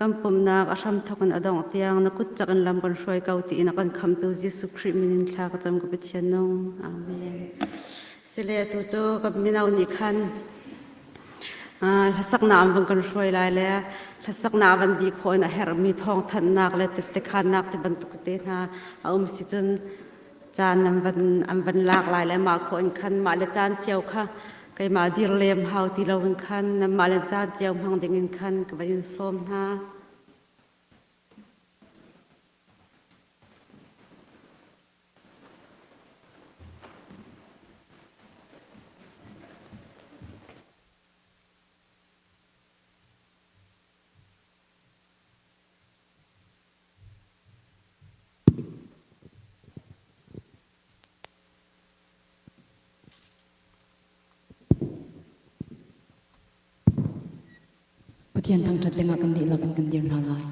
Kan pumhnak a hramthawk in a dongh tiang na kut cak in lam kan hruai ko tiin a kan khamtu Jesuh Khrih min in thla ka cam ka Pathian nung. Amen. Sile tu cu kan mino nih khan hlasaknak an van kan hruai lai le hlasaknak van di khawh in a herhmi thawngthanhnak le tettekhannak ti bantuk te hna a um si cun caan an van an van lak lai le mah khawh in khan mah le caan cio kha keimah dir lem hau ti lo in khan mah le caan cio hmang ding in khan ka van in sawm hna. Pathian thangṭhat dingah kan dihlak in kan dir hna lai.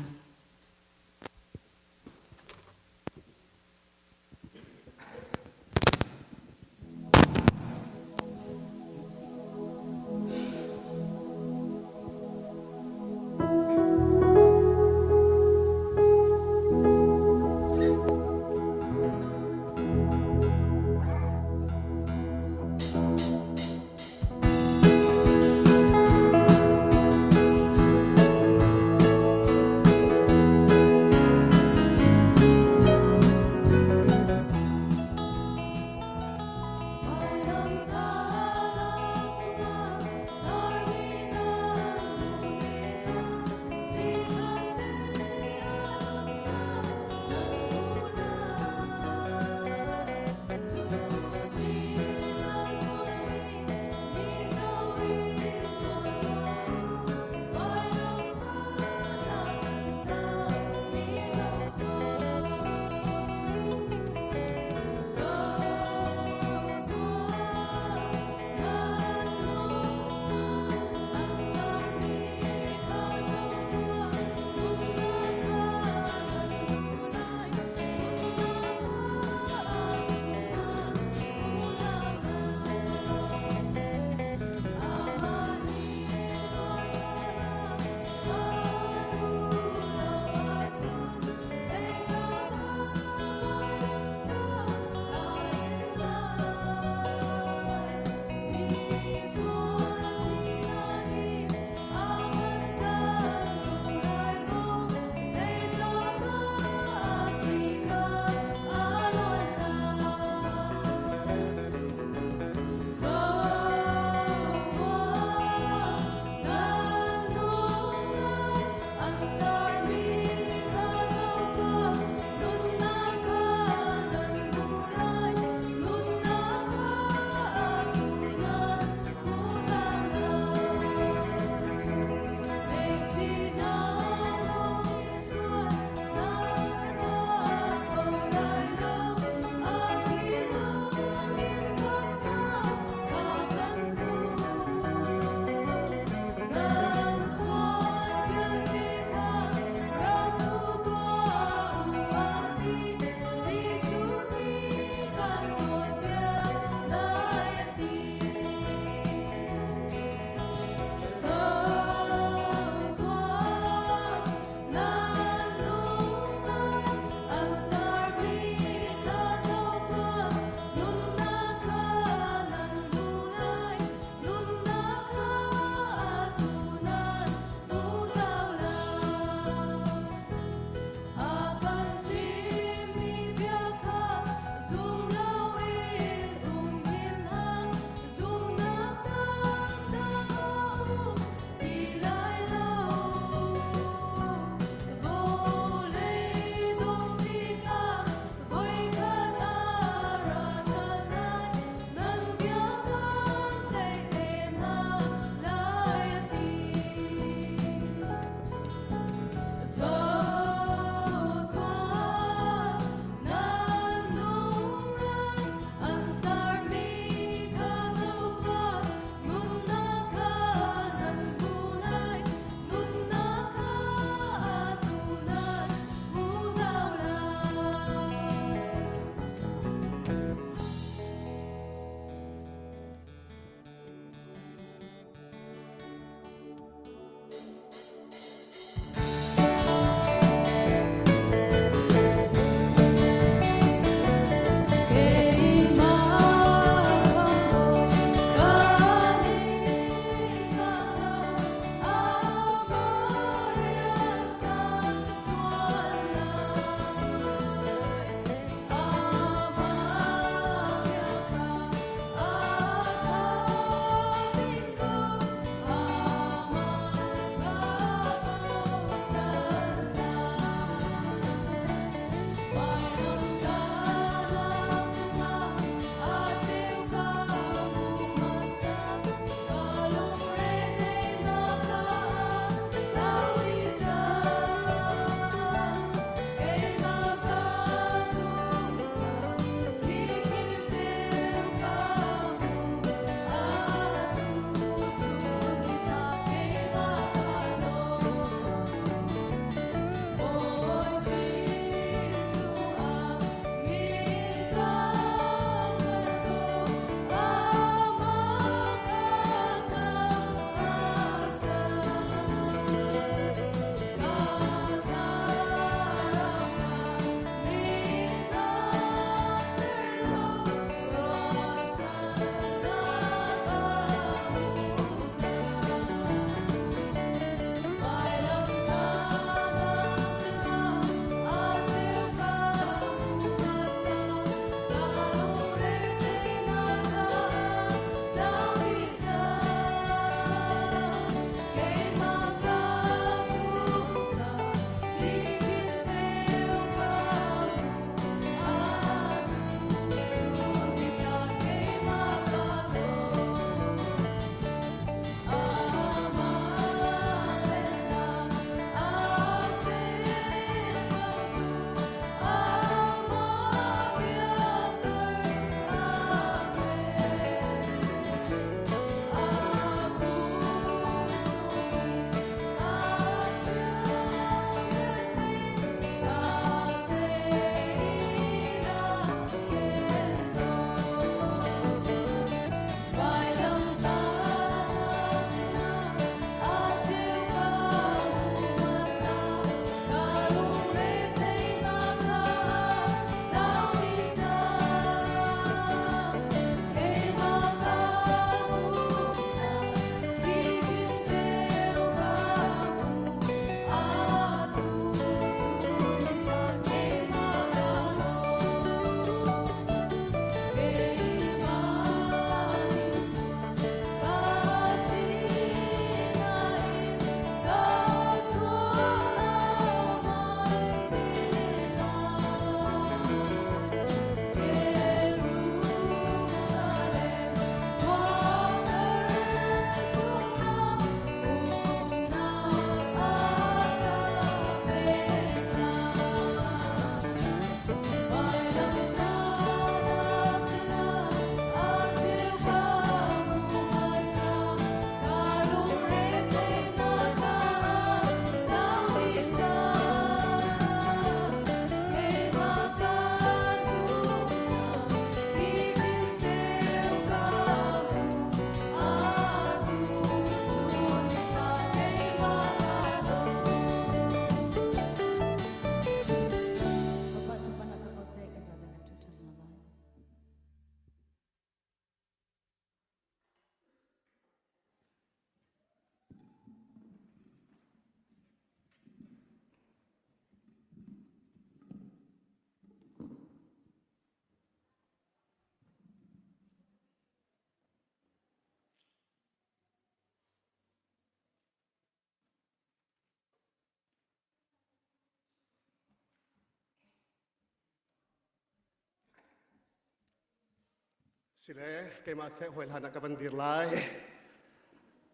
Sile keimah seh hawi hlan ah ka van dir lai.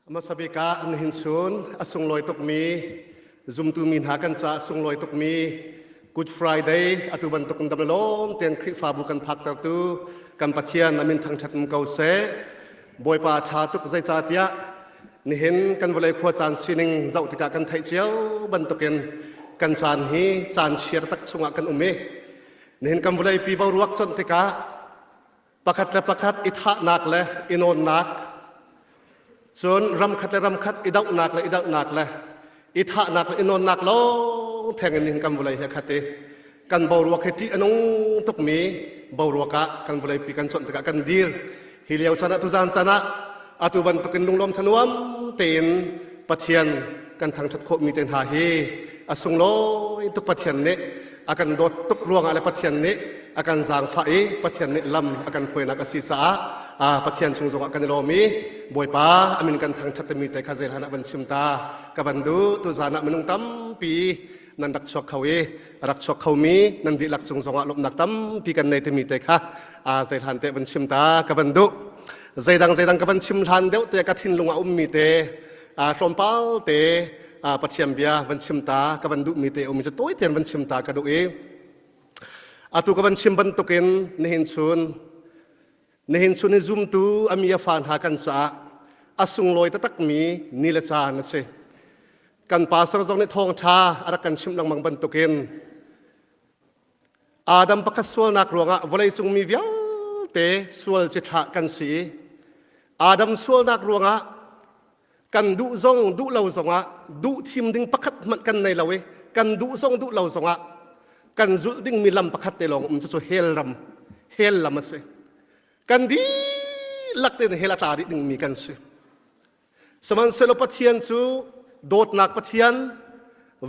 Hmasa bik ah nihin chun a sunglawi tukmi zumtu mi hna kan caah sunglawi tukmi Good Friday atu bantuk in dam le lawm tein Khrihfabu kan phaktertu kan Pathian a min thangṭhat um ko seh. Bawipa ṭha tuk zeicahtiah nihin kan vawlei khua caan sining zoh tikah kan theih cio bantukin kan caan hi caan chia tak chungah kan um i nihin kan vawleipi boruak conh tikah pakhat le pakhat i thahnak le i nawnnak cun ramkhat le ramkhat i dohnak le i dohnak le i thahnak le i nawnnak lawng theng in kan vawlei he khat i kan boruak hi ṭih a nung tukmi boruak ah kan vawleipi kan chawnh tikah kan dir hi lio chan ah tuzan chan ah atu bantukin lunglawm thanuam tein Pathian kan thangṭhat khawhmi te hna hi a sunglawi tuk Pathian nih a kan dawt tuk ruangah le Pathian nih a kan zaangfah i Pathian nih lam a kan hruainak a si caah Pathian chung zongah kan i lawm i Bawipa a min kan thangṭhat timi te kha zei hlan ah van chim ta ka van duh tuzan ah minung tampi nan rak chuak kho i rak chuak khomi nan dihlak cung zongah lawmhnak tampi kan nei timi te kha zei hlan te van chim ta ka van duh zeidang zeidang ka van chim hlan deuh te ka thinlung ah ummi te tlawmpal te Pathian bia van chim ta ka van duhmi te um cu tawi tein van chim ta ka duh i atu ka van chim bantukin nihin chun nihin chun i zumtu a mi a fa hna kan caah a sunglawi taktakmi ni le caan a si kan pastor zong nih thawngṭha a rak kan chimh lengmang bantukin Adam pakhat sualnak ruangah vawleicung mi vialte sual cithlah kan si i Adam sualnak ruangah kan duh zong duh lo zongah duh thim ding pakhat hmanh kan nei lo i kan duh zong duh lo zongah kan zulh dingmi lam pakhat te lawng um cucu hell ram hell lam a si kan dihlak tein hell a tla dih dingmi kan si Sihmanhsehlaw Pathian cu dawtnak Pathian,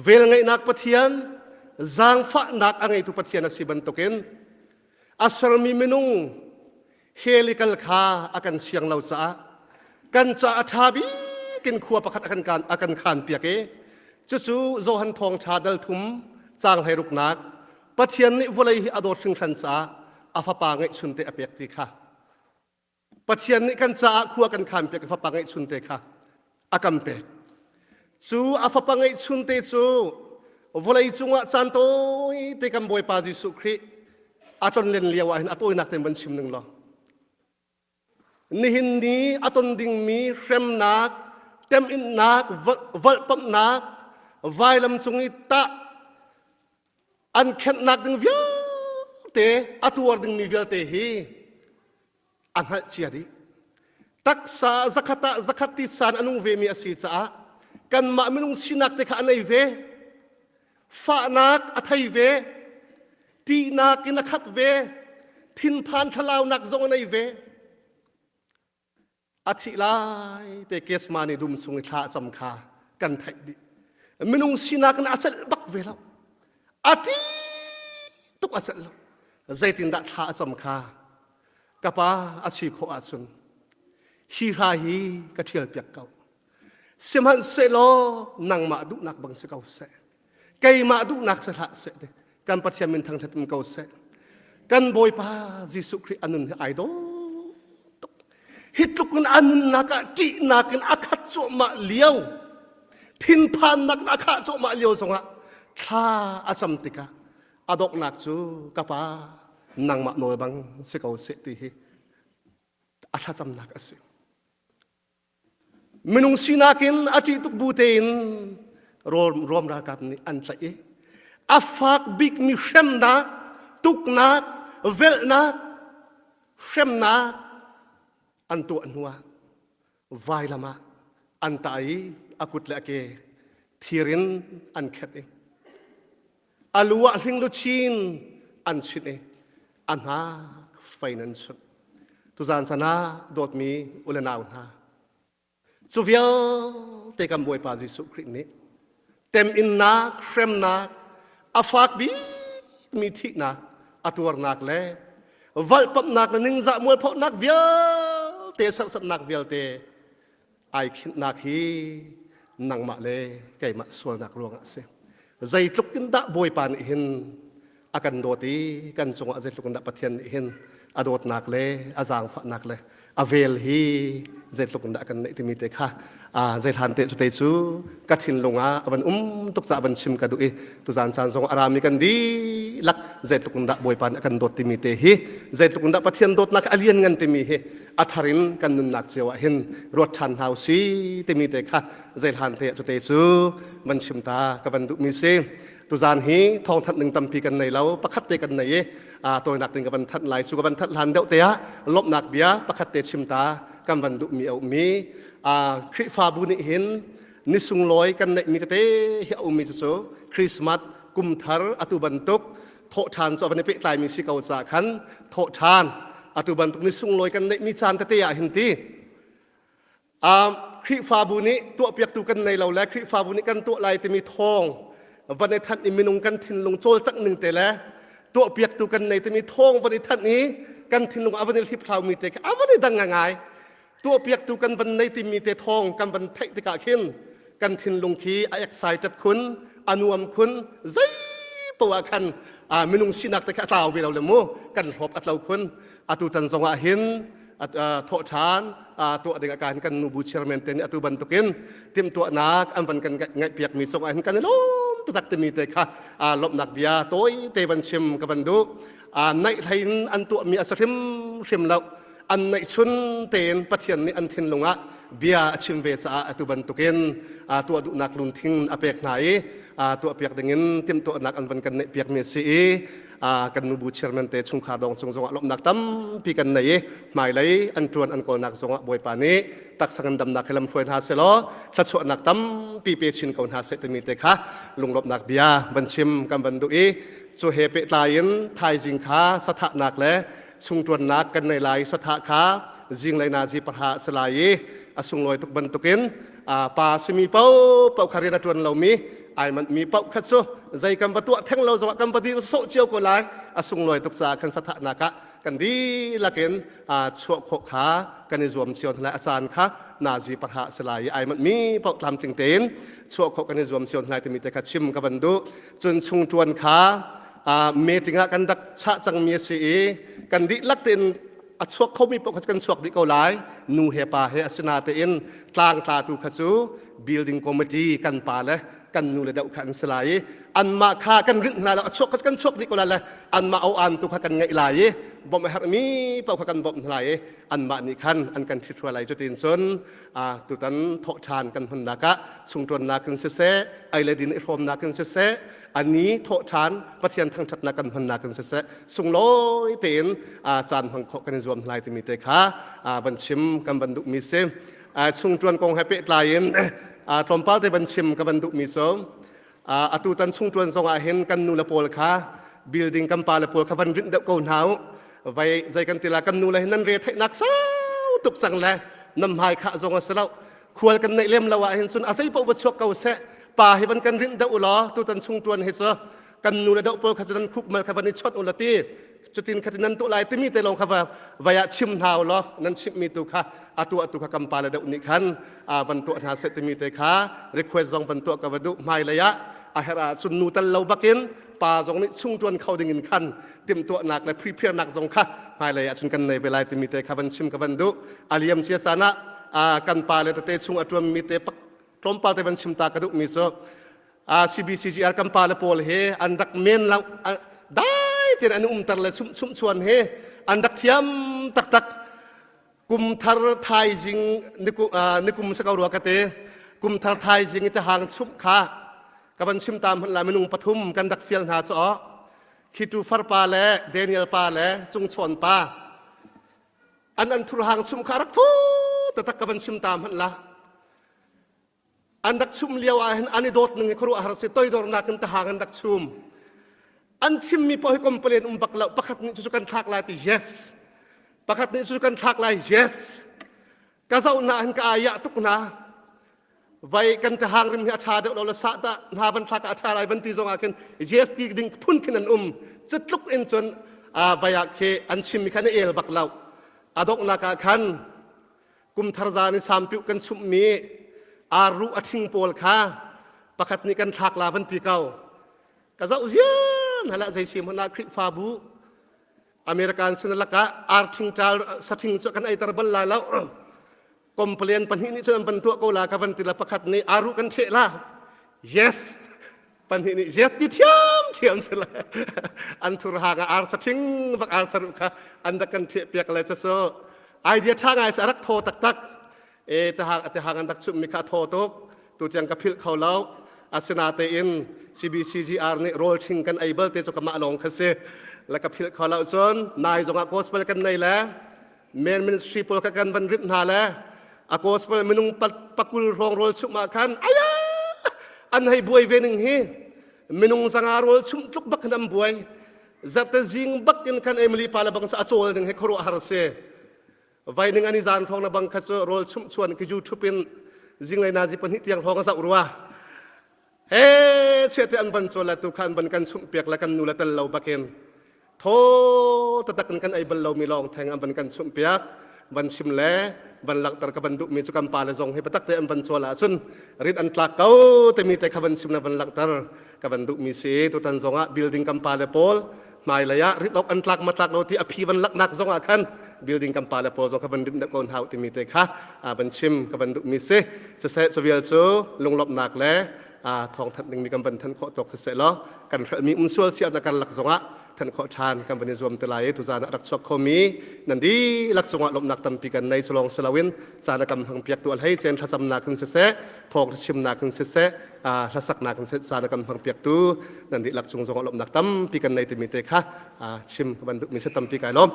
velngeihnak Pathian, zaangfahnak a ngeitu Pathian a si bantukin a sermi minung helical kha a kan siang lo caah kan caah a ṭha bik in khua pakhat a kan, a kan khaan piak i cucu Johan Thawngṭha dal thum caang hleiruknak Pathian nih vawlei hi a dawt hringhran caah a fapa ngeihchunte a pek ti kha Pathian nih kan caah khua kan khanpiak i fapa ngeihchunte kha a kan pek. Cu a fapa ngeihchunte cu vawlei cungah caan tawi te kan Bawipa Jesuh Khrih a tlonlen lio ah hin a tawinak tein van chim ning law nihin ni a ton dingmi hremnak teminnak volhpamhnak vailam cung i tah an khenhnak ding vialte a tuar dingmi vialte hi a hngalh cia dih taksa zakhat ah zakhat ti san a nung vemi a si caah kanmah minung sinak te kha a nei ve fahnak a thei ve ṭihnak in a khat ve thinphan thlalaunak zong a nei ve A thih lai te Gethsemane dum chung i thla a cam kha kan theih dih. Minung sinak in a celh bak ve lo. A ti tuk a celh lo. Zeitindah thla a cam kha ka pa a si khawh ahcun hi hra hi ka ṭhial piak ko. Sihmanhsehlaw nangmah duhnak bang si ko seh. Keimah duhnak si hlah seh ti. Kan Pathian min thangṭhat um ko seh. Kan Bawipa Jesuh Khrih a nun hi ai dawh tuk. Hi tluk in a nunnak ah ṭihnak in a khat cuahmah lio, thinphannak in a khah cuahmah lio zongah thla a cam tikah a donghnak cu ka pa nangmah nawl bang si ko seh ti hi a thlacamnak a si. Minung sinak in a ṭih tuk bu tein Rom ralkap nih an tlaih i a fak bikmi hremnak, tuknak, velhnak, hremnak an tuah hnuah vailam ah an tah i a kut le a ke thir in an khet i a lu ah hling luchin an chinh i a hnak fein an chunh. Tuzaan chan ah dawtmi u le nau hna, cu vialte kan Bawipa Jesuh Khrih nih teminnak, hremnak, a fak bikmi thihnak a tuarnak le valhpamhnak le ningzah mualphohnak vialte serhsatnak vialte ai khinhnak hi nangmah le keimah sualnak ruangah a si. Zeitluk in dah Bawipa nih hin a kan dawt i kan cungah zeitluk in dah Pathian nih hin A dawtnak le a zaangfahnak le a vel hi zeitluk in dah kan neih timi te kha zei hlan te cu te cu ka thinlung ah a van um tuk ca van chim ka duh i tuzan caan zong a rami kan dihlak zeitluk in dah Bawipa nih a kan dawt timi te hi zeitluk in dah Pathian dawtnak a lian ngan timi hi a thar in kan nunnak cio ah hin ruat ṭhan hna usi timi te kha zei hlan te cu te cu van chim ta ka van duhmi si. Tuzan hi thawngthanh ning tampi kan nei lo, pakhat te kan nei i tawinak ding ka van thanh lai. Cu ka van thanh hlan deuh te ah lawmhnak bia pakhat te chim ta kan van duhmi a ummi. Khrihfabu nih hin ni sunglawi kan neihmi tete hi a ummi cu Christmas, kum thar atu bantuk thawhṭhan cu a van i pehtlaimi si ko caah khan thawhṭhan atu bantuk ni sunglawi kan neihmi caan tete ah hin ti Khrihfabu nih tuahpiaktu kan nei lo le Khrihfabu nih kan tuah lai timi thawng van i thanh i minung kan thinlung cawlcangh ning te le tuahpiaktu kan nei timi thawng van i thanh i kan thinlung a van i hliphlau mi te kha a van i dang ngai. Tuahpiaktu kan van nei timi te thawng kan van theih tikah khin kan thinlung khi a excited khun, a nuam khun, zei poah khan minung sinak te kha a tlau ve lo le mu kan hlawp a tlo khun. Atu tan zong ah hin thawhṭhan tuah ding ah kan kan nubu chairman te nih atu bantukin timhtuahnak an van kan ngaihpiakmi cungah hin kan i lawm taktak timi te kha lawmhnak bia tawi te van chim ka van duh. Naih hlei in an tuahmi a si hrimhrim lo, an neihchun tein Pathian nih an thinlung ah bia a chim ve caah atu bantukin tuah duhnak lungthin a pek hna i tuahpiak dingin timhtuahnak an van kan neihpiakmi a si i kan nubu chairman te chungkhar dong cung zongah lawmhnak tampi kan nei i hmailei an ṭuan an kawlnak zongah Bawipa nih taksa ngandamnak he lamhruai hna selaw thluachuahnak tampi pe chin ko hna seh timi te kha lunglawmhnak bia van chim kan van duh i cu he pehtlai in thaizing kha sathahnak le chungṭuannak kan nei lai. Sathah kha zinglei nazi pahra a si lai i a sunglawi tuk bantukin pa simi paohpaoh kha rian a ṭuan lomi ai manhmi paoh kha cu zei kan va tuah theng lo zongah kan va dir sawh cio ko lai. A sunglawi tuk caah khan sathahnak ah kan dihlak in chuah khawh kha kan i zuam cio hna lai. A caan kha nazi pahra a si lai i ai manhmi paoh tlamtling tein chuah khawh kan i zuam cio hna lai timi te kha chim ka van duh. Cun chungṭuan kha meeting ah kan rak chah cangmi a si i kan dihlak tein a chuak khomi paoh kha kan chuak dih ko lai, nu he pa he. Asinatein tlangtlatu kha cu building committee kan pa le kan nu le deuh kha an si lai i anmah kha kan rinh hna lo. A chuak kha kan chuak dih ko lai le anmah au an tu kha kan ngaih lai i bawmh a herhmi paoh kha kan bawmh hna lai i anmah nih khan an kan ṭhithruai lai. Cutin cun tutan thawhṭhan kan hmannak ah chungṭuannak in siseh, ei le din i hrawmnak in siseh, ani thawhṭhan Pathian thangṭhatnak kan hmannak in siseh, sunglawi tein caan hmang khawh kan i zuam lai timi te kha van chim kan van duhmi si. Chungṭuan kong he pehtlai in tlawmpal te van chim ka van duhmi cu atu tan chungṭuan zong ah hin kan nu le pawl kha, building kan pa le pawl kha van rinh deuh ko hna u. Vai zei kan ti la, kan nu le hin nan re theihnak sau tuk cang le nam hmai khah zong a si lo. Khual kan neih lem lo ah hin cun a zei paoh va chuak ko seh, pa hi van kan rinh deuh u law tutan chung tuan hi cu kan nu le deuh pawl kha cu nan khuk mal kha van i chawt u la ti cutin khatin nan tuah lai timi te lawng kha va vai ah chim hna u law nan chimhmi tu kha a tuah tu kha kan pa le deuh nih khan van tuah hna seh timi te kha request zong van tuah ka va duh. Hmailei ah a herh ah cun nu tal lo bakin pa zong nih chung tuan kho ding in khan timhtuahnak le prepare nak zong kha hmailei ah cun kan nei ve lai timi te kha van chim ka van duh. A liam cia caan ah kan pa le tete chung a tuanmi te tlawmpal te van chim ta ka duhmi cu CBCGR kan pa le pawl he an rak men lo, dai tein an umter le chum chum chuan he an rak thiam taktak. Kum thar thaizing nikum sa ko rua ka te, kum thar thaizing i te hang chumh kha ka van chim ta hmanh la, minung pathum kan rak fial hna cu Khitu farpa le Daniel pa le Cungchawn pa an an thurhang chum kha rak thu taktak ka van chim ta hmanh la. An rak chum lio ah hin an i dawt ning hi khuaruah har si, toidornak in tahang an rak chum. An chimmi paoh hi complain um bak lo. Pakhat nih cucu kan thlak lai ti, yes, pakhat nih cucu kan thlak lai, yes. Ka zoh na hin ka ayah tuk hna. Vai kan tahang rim hi a ṭha deuh lo le sah tah hna van thlak ah a ṭha lai van ti zong ah khin yes ti ding phun khin an um. Cutluk in cun vai ah khi an chimmi kha na el bak lo. A donghnak ah khan kum thar zan i sampiuh kan chumhmi arruh a ṭhing pawl kha pakhat nih kan thlak la van ti ko. Ka zoh ziar hna lah, zei si hmanh ah Khrihfabu. American sin lakah arthing ṭal sathing cu kan eiter bal lai lo. Complain pahnih nih cun an van tuah ko la ka van ti la pakhat nih aru kan ṭheh la. Yes. Pahnih nih yes ti thiam thiam si le an thur hang ah ar sathing bak ar saruh kha an rak kan ṭheh piak le cu so idea ṭha ngai si a rak thaw taktak. E tahang ate hang an rak chumh mi kha thaw tuk tu tiang ka philh kho lo asinatein CBCGR nih rawl ṭhing kan ei bal te cu kamah lawng kha si la ka philh kho lo cun nai zongah gospel kan nei le men ministry pawl kha kan van rip hna le a gospel minung pakul hrawng rawl chumh ah khan aya an hei buai ve ning hi minung zanga rawl chumh tluk bak khan an buai zarte zing bak in khan Emily pa le bang cu a cawl ding he khuaruah har si Vai ning ani zan hrawng na bang kha cu rawl chumh chuan ki ju thup in zinglei nazi pahnih tiang hrawng a zoh rua. He chiate an van cawl le tu kha an van kan chumh piak le kan nu le tel lo bakin thaw tatak in kan ei bal lomi lawng theng an van kan chumh piak van chim le van langhter ka van duhmi cu kan pa le zong hi biatak te an van cawl ahcun rit an tlak ko timi te kha van chim le van langhter ka van duhmi si tutan zongah building kan pa le pawl hmailei ah rit awk an tlak ma tlak lo ti a phi van laknak zong ah khan building kan pa le pawl zong kha van rit ko hna timi te kha van chim ka van duhmi si siseh cuvial cu lunglawmhnak le thawng thanh dingmi kan van thanh khawh tawk siseh law kan hrelhmi um sual siah na karlak zongah thanh khawh ṭhan kan van i zuam te lai i tuzan ah rak chuak khomi nan dihlak cungah lawmhnak tampi kan nei culawng si loin caan a kam hang piak tu a hlei cen thlacamnak in siseh thawng chimnak in siseh hlasaknak in caan a kan hmang piaktu nan dihlak cung zong lawmhnak tampi kan nei timi te kha chim ka van duhmi si tampi kai lawm.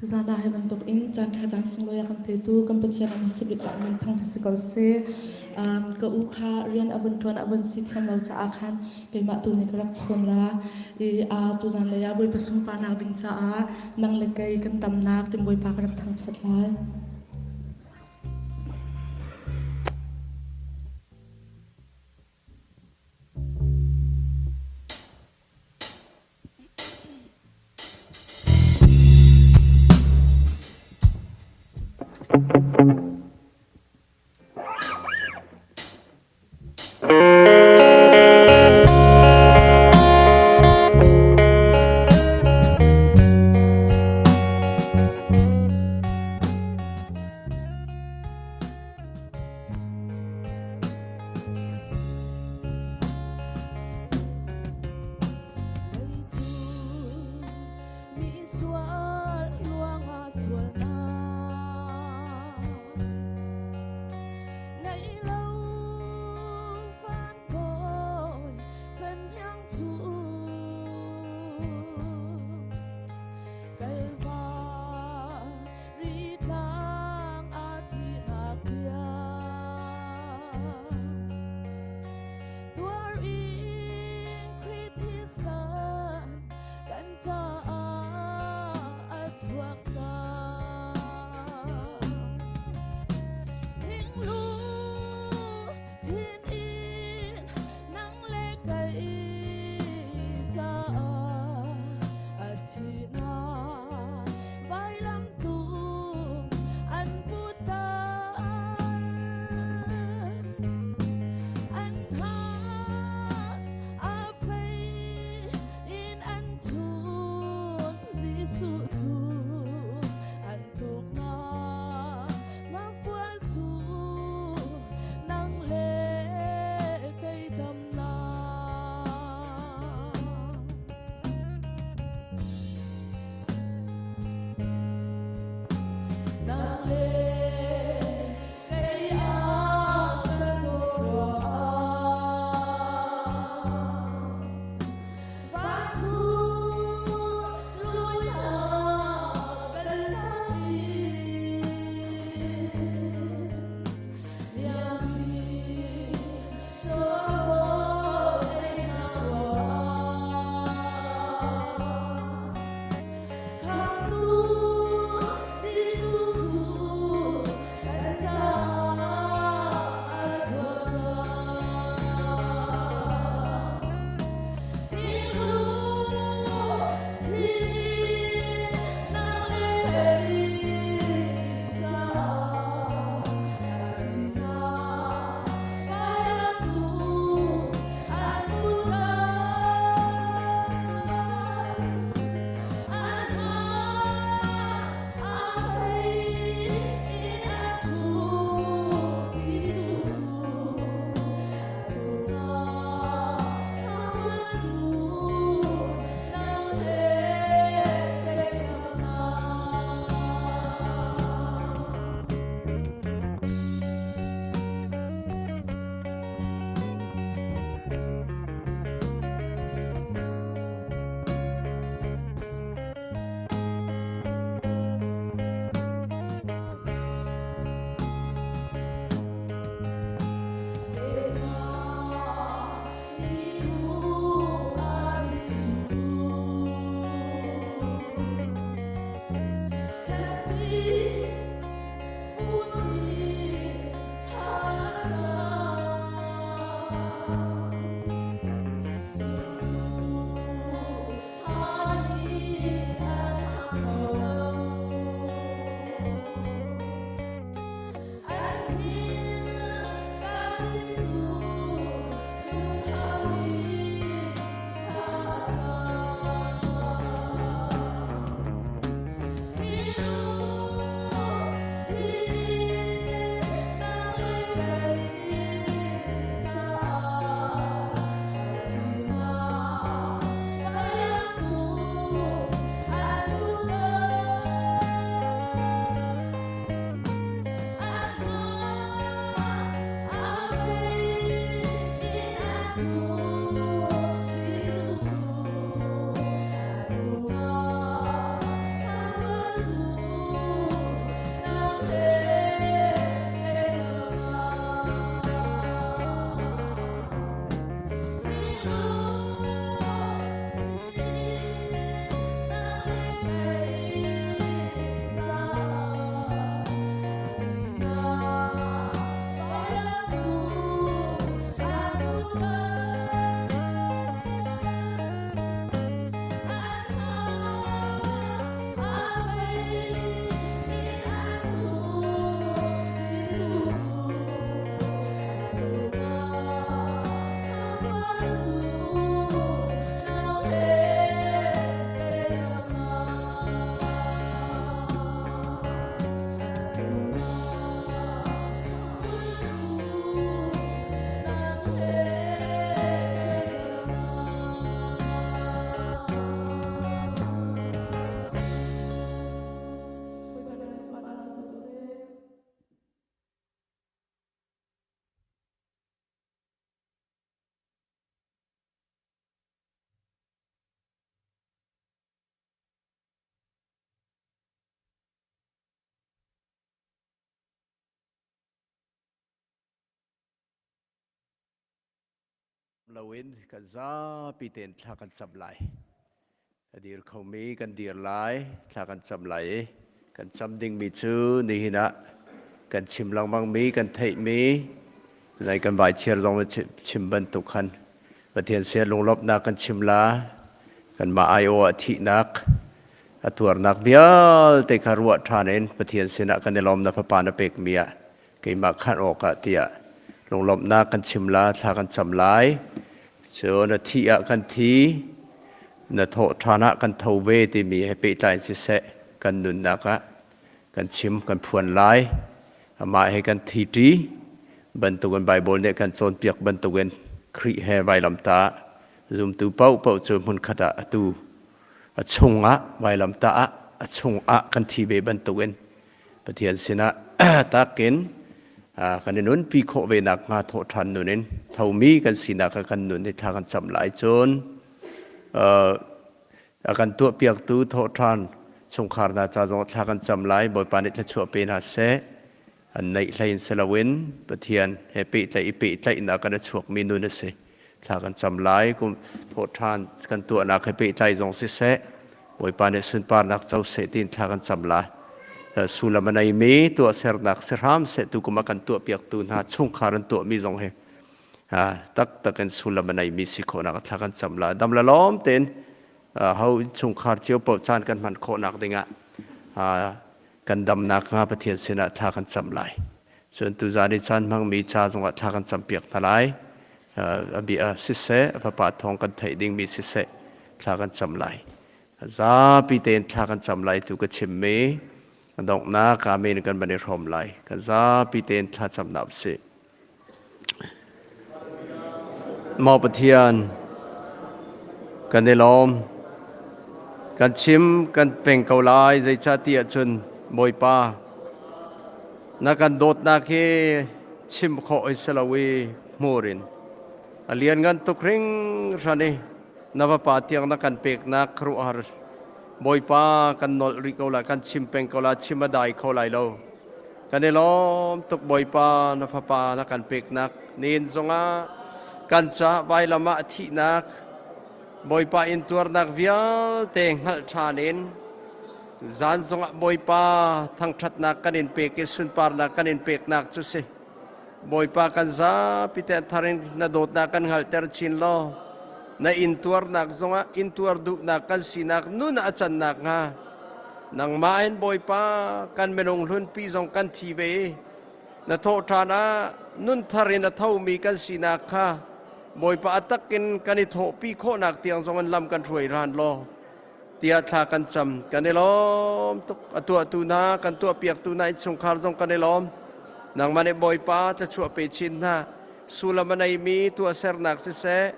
Tuzaan ah hi bantuk in caan ṭha caan sunglawi a kan petu kan Pathian a hmasabik ah min thangṭhat si ko seh. Um, ka u kha rian a vun ṭuan a vun si thiam lo caah khan keimah tu nih ka rak chawn la. I uh, tuzaan lei ah Bawipa sunparnak ding caah nang le kei kan tamnak tin Bawipa ka rak thangṭhat lai. Loin kan zapi tein thla kan cam lai. A dir khomi kan dir lai, thla kan cam lai i kan cam dingmi cu nihin ah kan chim lengmangmi, kan theihmi, lai kan vai chiar zong chim bantuk khan Pathian sia lunglawmhnak kan chim la, kanmah aiawh ah thihnak, a tuarnak vialte kha ruah ṭhan in Pathian sinah kan i lawm na fapa na pekmi ah keimah khan awkah tiah lunglawmhnak kan chim la, thla kan cam lai. Cun na thih ah kan thi, na thawh ṭhan ah kan tho ve timi he pehtlai in siseh kan nunnak ah kan chim kan phuan lai. Amah he kan thi ṭi bantukin Baibal nih kan cawnpiak bantukin Khrih he vailamtah zumtu paohpaoh cu hmunkhat ah atu a chungah vailamtah ah a chungah kan thi ve bantukin Pathian sinah takin kan i nunpi khawh ve nakhnga thawhṭhan nun in thomi kan sinak ah kan nun hi thla kan cam lai. Cun a kan tuahpiaktu thawhṭhan chungkhar hna ca zong thla kan cam lai. Bawipa nih thluachuah pe hna seh. An neih hlei in si loin Pathian he pehtlaih i pehtlaihnak kan a chuakmi nun a si. Thla kan cam lai. Kum thawhṭhan kan tuahnak he pehtlai zong siseh, Bawipa nih sunparnak co seh tiin thla kan cam lai. Sullam a neimi tuahsernak si hram seh tu kum a kan tuahpiaktu hna chungkhar an tuahmi zong hi taktak in sullam a neimi si khawhnak thla kan cam lai. Dam le lawm tein ho chungkhar cio paoh caan kan hman khawhnak dingah kan damnak hnga Pathian sinah thla kan cam lai. Cun tuzan i caan hmangmi ca zongah thla kan campiak hna lai. A bia siseh, a fapa thawng kan theih dingmi siseh, thla kan cam lai. Zapi tein thla kan cam lai tu ka chimmi donghnak amen kan van i hrawm lai. Kan zapi tein thla camnak si. Maw Pathian, kan i lawm. Kan chim kan peng ko lai zeicahtiah cun Bawipa na kan dawtnak hi chim khawh in si lo i hmur in a lianngan tuk hringhran i na vapa tiang na kan peknak khuaruahhar Bawipa kan nolh rih ko lai kan chim peng ko lai chim a dai kho lai lo. Kan i lawm tuk Bawipa na fapa na kan peknak nin zongah kan ca vailam ah thihnak Bawipa intuarnak vialte hngalh ṭhan in. Zan zongah Bawipa thangṭhatnak kan in pek i sunparnak kan in peknak cu si. Bawipa kan zapi te thar in na dawtnak kan hngalhter chin law na intuarnak zongah intuar duhnak kan sinak nun a cannak hnga nangmah in Bawipa kan minung hlunpi zong kan thi ve i na thawhṭhan ah nun thar in a thomi kan sinak kha Bawipa a takin kan i thawhpi khawhnak tiang zong in lam kan hruai hran law tiah thla kan cam. Kan i lawm tuk. A tuahtu hna, kan tuahpiaktu hna innchungkhar zong kan i lawm. Nangmah nih Bawipa thluachuah pe chin hna. Sullam a neimi tuahsernak siseh,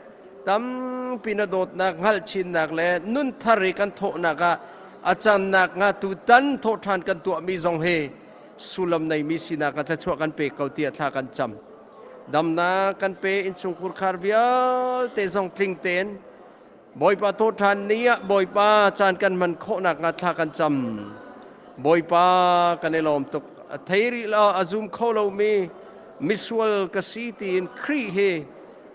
tampi na dawtnak hngalh chinnak le nun thar i kan thawhnak ah a cannak hnga tutan thawhṭhan kan tuahmi zong hi sullam neimi sinak ah thluachuah kan pe ko tiah thla kan cam. Damnak kan pe innchungkhur khar vialte zong tling tein Bawipa thawhṭhan ni ah Bawipa caan kan hman khawhnak hnga thla kan cam. Bawipa kan i lawm tuk. A thei rih lo, a zum kho lomi misual ka si tiin Khrih hi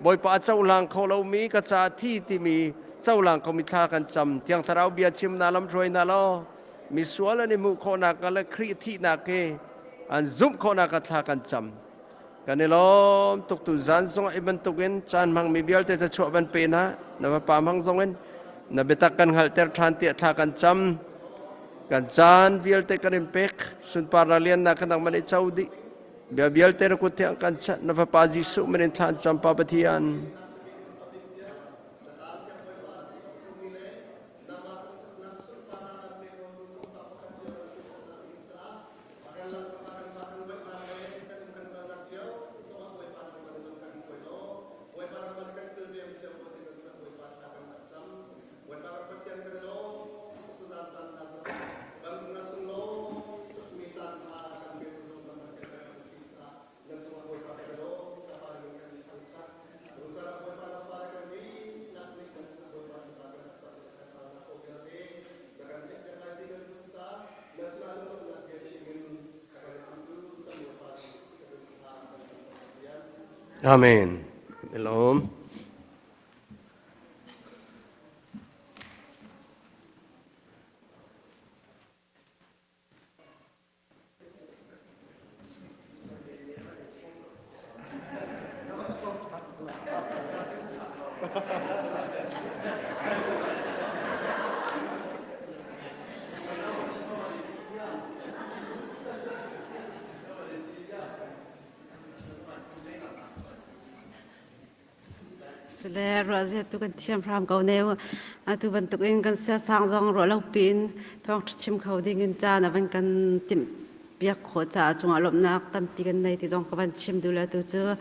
Bawipa a cohlang kho lomi ka ca thi timi cohlang khomi thla kan cam. Thiang Thlarau bia chim na lamhruai hna law misual an i hmuh khawhnak hnga le Khrih thihnak hi an zumh khawhnak hnga thla kan cam. Kan i lawm tuk tu zan zong i bantukin caan hmangmi vialte thluachuah van pe hna. Na fapa hmang zong in na biatak kan hngalhter ṭhan tiah thla kan cam. Kan caan vialte kan in pek. Sunpar liannak kan nangmah nih co dih. Bia vialte na kut thiang kan chanh. Na fapa Jesuh min in thla an cam Pa Pathian. Amen. Ilawm. Sile ruahzia tu kan thiam hram ko ne atu bantuk in kan sia sang zong ruah lo piin thawng chim kho ding in caan a van kan timh piak khawh caah cungah lawmhnak tampi kan nei ti zong ka van chim duh le tu cu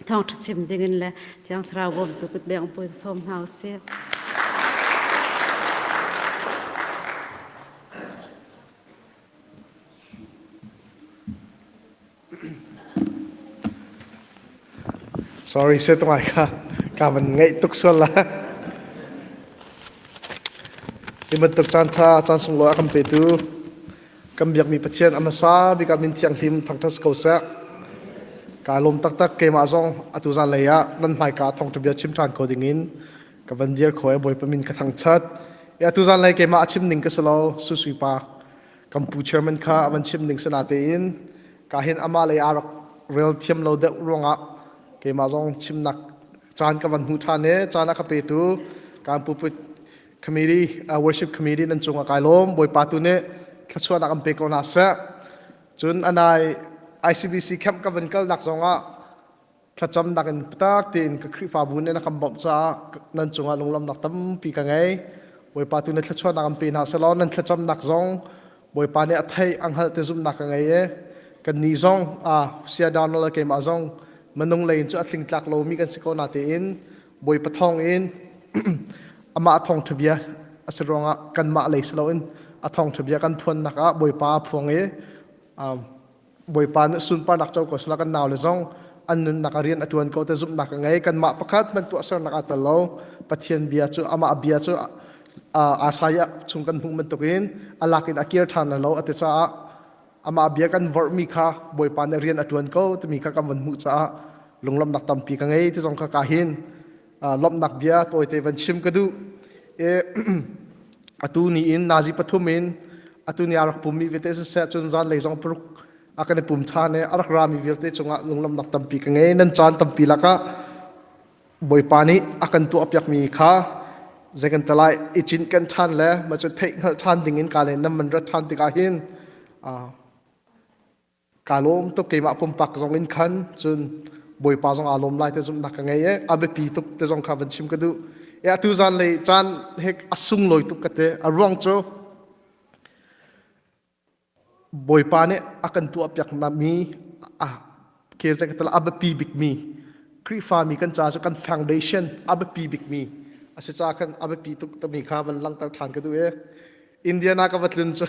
thawngṭha chim dingin le Thiang Thlarau bawmtu kutbeng pu in sawm hna usih. Sorry se tung ai kha ka van ngaih tuk sual la. Hi bantuk caan ṭha caan sunglawi a kan petu kan biakmi Pathian a hmasa bik ah min thianghlim thangṭhat ko seh. Kaa lawm taktak keimah zong atu zanlei ah nan hmaika thawngṭha bia chim ṭhan ko dingin ka van dir kho i Bawipa min ka thangṭhat. I atu zanlei keimah a chim ning ka si lo Susui pa kan pu chairman kha a van chim ning si natein ka hin amah lei aa rak rel thiam lo deuh ruangah keimah zong chimnak caan ka van hmu ṭhan i caan a ka petu kan pulpit committee uh, worship committee nan cungah kai lawm bawipa tu nih thluachuahnak an pe ko hna seh cun anai ICBC camp ka van kalnak zongah thlacamnak in tak tein ka Khrihfabu nih na kan bawmh caah nan cungah lunglawmhnak tampi ka ngei. Bawipa tu na thluachuahnak an pe hna selaw nan thlacamnak zong Bawipa nih a theih a hngalh te zumhnak ka ngei i kannih zong ah sia Donald le keimah zong minung lei in cu a tlingtlak lomi kan si ko na tein Bawipa thawng in amah thawngṭha bia a si ruangah kanmah lei si loin a thawngṭha bia kan phuannak ah Bawipa a phuang i Bawipa nih sunparnak co ko sila kan nau le zong an nunnak a rian a ṭuan ko te zumhnak a ngei kanmah pakhat hmanh tuahsernak aa tel lo Pathian bia cu amah bia cu Isaiah chung kan hmuh bantukin a lak in a kir ṭhan lo a ti caah amah bia kan vorhmi kha Bawipa nih rian a ṭuan ko timi kha kan van hmuh caah lunglawmhnak tampi ka ngei ti zong kha ka hin lawmhnak bia tawite van chim ka duh. Atu ni in nazi pathum in atu ni a rak pummi vialte siseh cun zanlei zong paruk a kan i pum ṭhan i a rak rami vialte cungah lunglawmhnak tampi ka ngei. Nan caan tampi lakah Bawipa nih a kan tuahpiakmi kha zei kan ti lai i cinh kan ṭhan le mah cu theih hngalh ṭhan dingin ka le nan man rat ṭhan tikah hin Kaa lawm tuk keimah pumpak zong in khan cun Bawipa zong aa lawm lai te zumhnak ka ngei i a biapi tuk te zong kha van chim ka duh. E atu zan lei caan he a sunglawi tuk ka ti. A ruang cu Bawipa nih a kan tuahpiak mi a ke zei ka ti a biapi bikmi Khrihfami kan ca cu kan foundation a biapi bikmi a si ca khan a biapi tuk timi kha van langhter ṭhan ka duh i Indiana ka va tlun cu